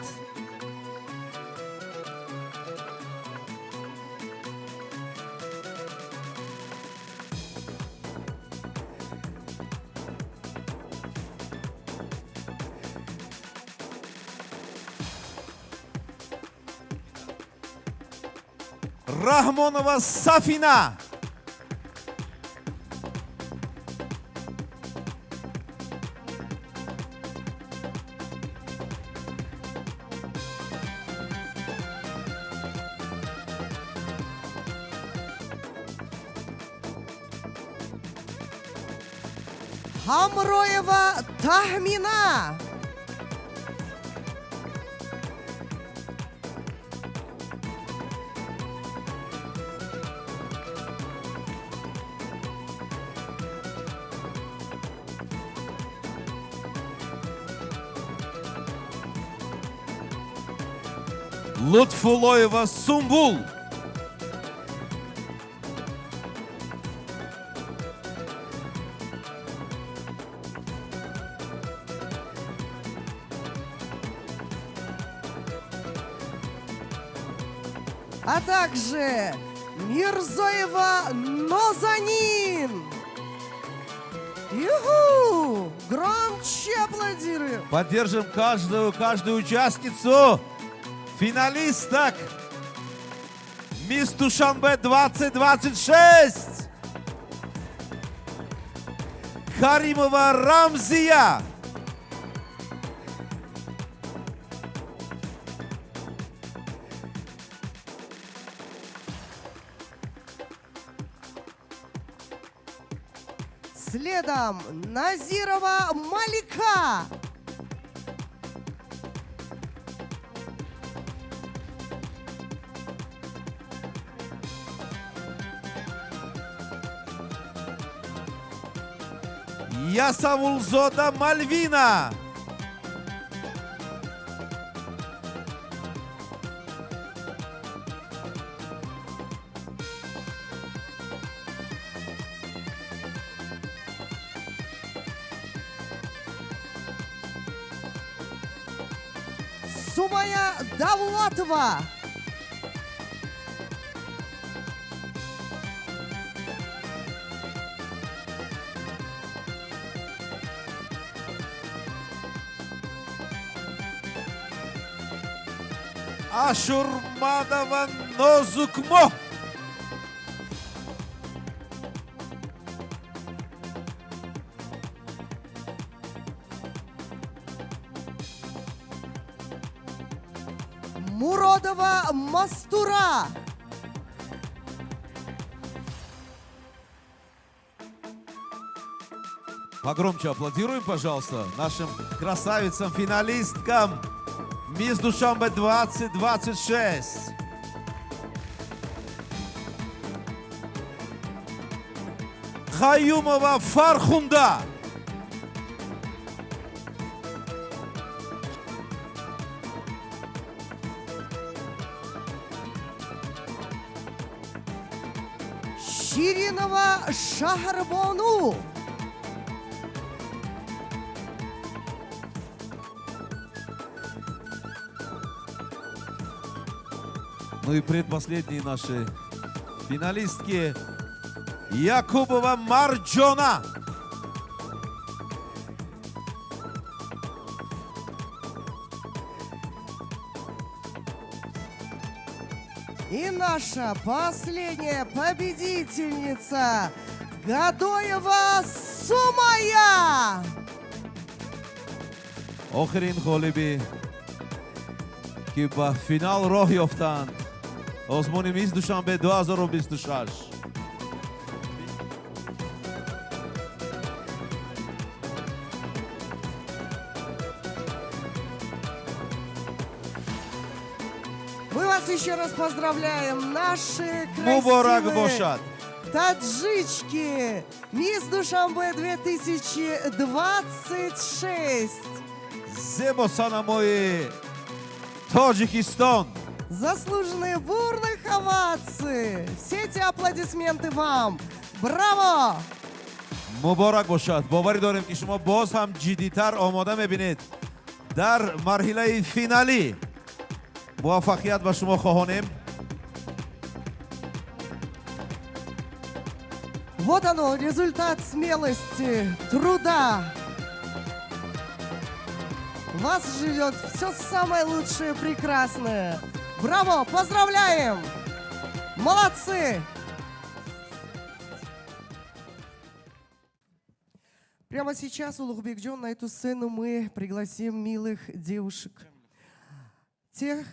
Раҳмонова Сафина. Хамроева Тахмина. Лутфуллоева Сумбул. А также Мирзоева Нозанин. Юху! Громче аплодируем! Поддержим каждую участницу, финалисток Мисс Душанбе 2026. Каримова Рамзия. Следом Назирова Малика. Ясавулзода Мальвина. Сумая Давлатова. Ашурмадова Нозукмо. Муродова Мастура. Погромче аплодируем, пожалуйста, нашим красавицам-финалисткам Мисс Душанбе 2026. Хаюмова Фархунда. Ширинова Шахрбону. Ну и предпоследние наши финалистки Якубова Марджона. И наша последняя победительница Гадоева Сумая. Охирин ғолибе ки ба финал роҳ ёфтанд озмуни Мисс Душанбе 2026. Мы вас еще раз поздравляем, наши Муборак красивые бошад. Таджички! Мисс Душанбе 2026! Зебо санамои Тоҷикистон! Заслуженные бурных овации! Все эти аплодисменты вам! Браво! Муборак бошад! Боварӣ дорем, ки шумо боз ҳам ҷиддитар омода мебинед дар марҳилаи финалӣ. Муваффақият ба шумо хоҳонем. Вот оно, результат смелости, труда. Вас ждет все самое лучшее, прекрасное. Браво! Поздравляем! Молодцы! Прямо сейчас, Улугбекджон, на эту сцену мы пригласим милых девушек. Тех,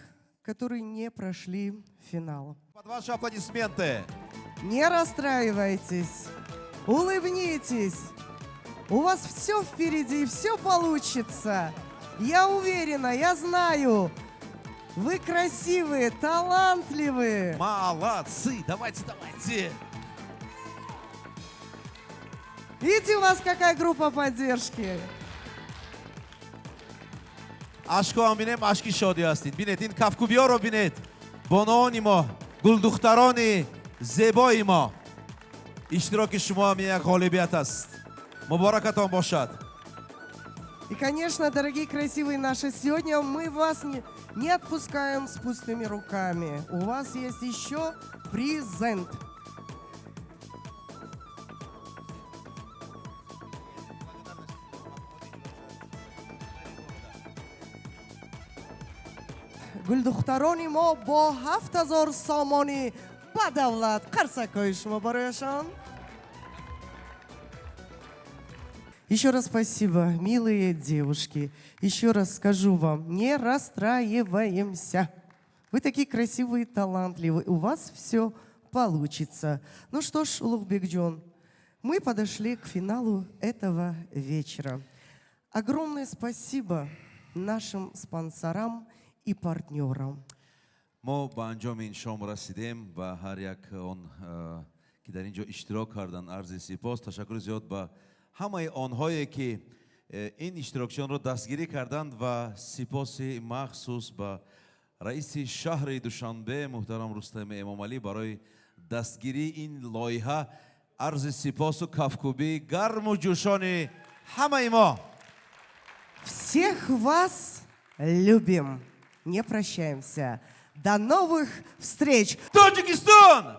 которые не прошли финал. Под ваши аплодисменты. Не расстраивайтесь, улыбнитесь. У вас все впереди, все получится. Я уверена, я знаю. Вы красивые, талантливые. Молодцы! Давайте, давайте! Видите, у вас какая группа поддержки? Ашкоам бинем, ашки шодӣ ҳастед. Бинед, ин кафкӯбиёро бинед. Бонуони мо, гулдухтарони зебои мо. Иштироки шумо ҳам як ғолибият аст. Муборакатон бошад. И, конечно, дорогие красивые наши, сегодня мы вас не отпускаем с пустыми руками. У вас есть еще презент. Гулдухтарони мо бо 7000 сомонӣ ба давлат қарсакҳои шумо барояшон. Еще раз спасибо, милые девушки. Еще раз скажу вам, не расстраиваемся. Вы такие красивые, талантливые. У вас все получится. Ну что ж, Улугбекджон, мы подошли к финалу этого вечера. Огромное спасибо нашим спонсорам и партнерам. Мо ба анҷоми ин шом расидем ва ҳар як он ки дар ин ҷо иштирок карданд арзи сипос. Ташаккури зиёд ба ҳамаи онҳое ки ин иштирокчиёнро дастгирӣ карданд ва сипоси махсус ба раиси шаҳри Душанбе муҳтарам Рустами Эмомалӣ барои дастгирии ин лоиҳа. Арзи сипосу кафкӯбии гарму ҷӯшони ҳамаи мо. Всех вас любим. Не прощаемся. До новых встреч! Тоҷикистон!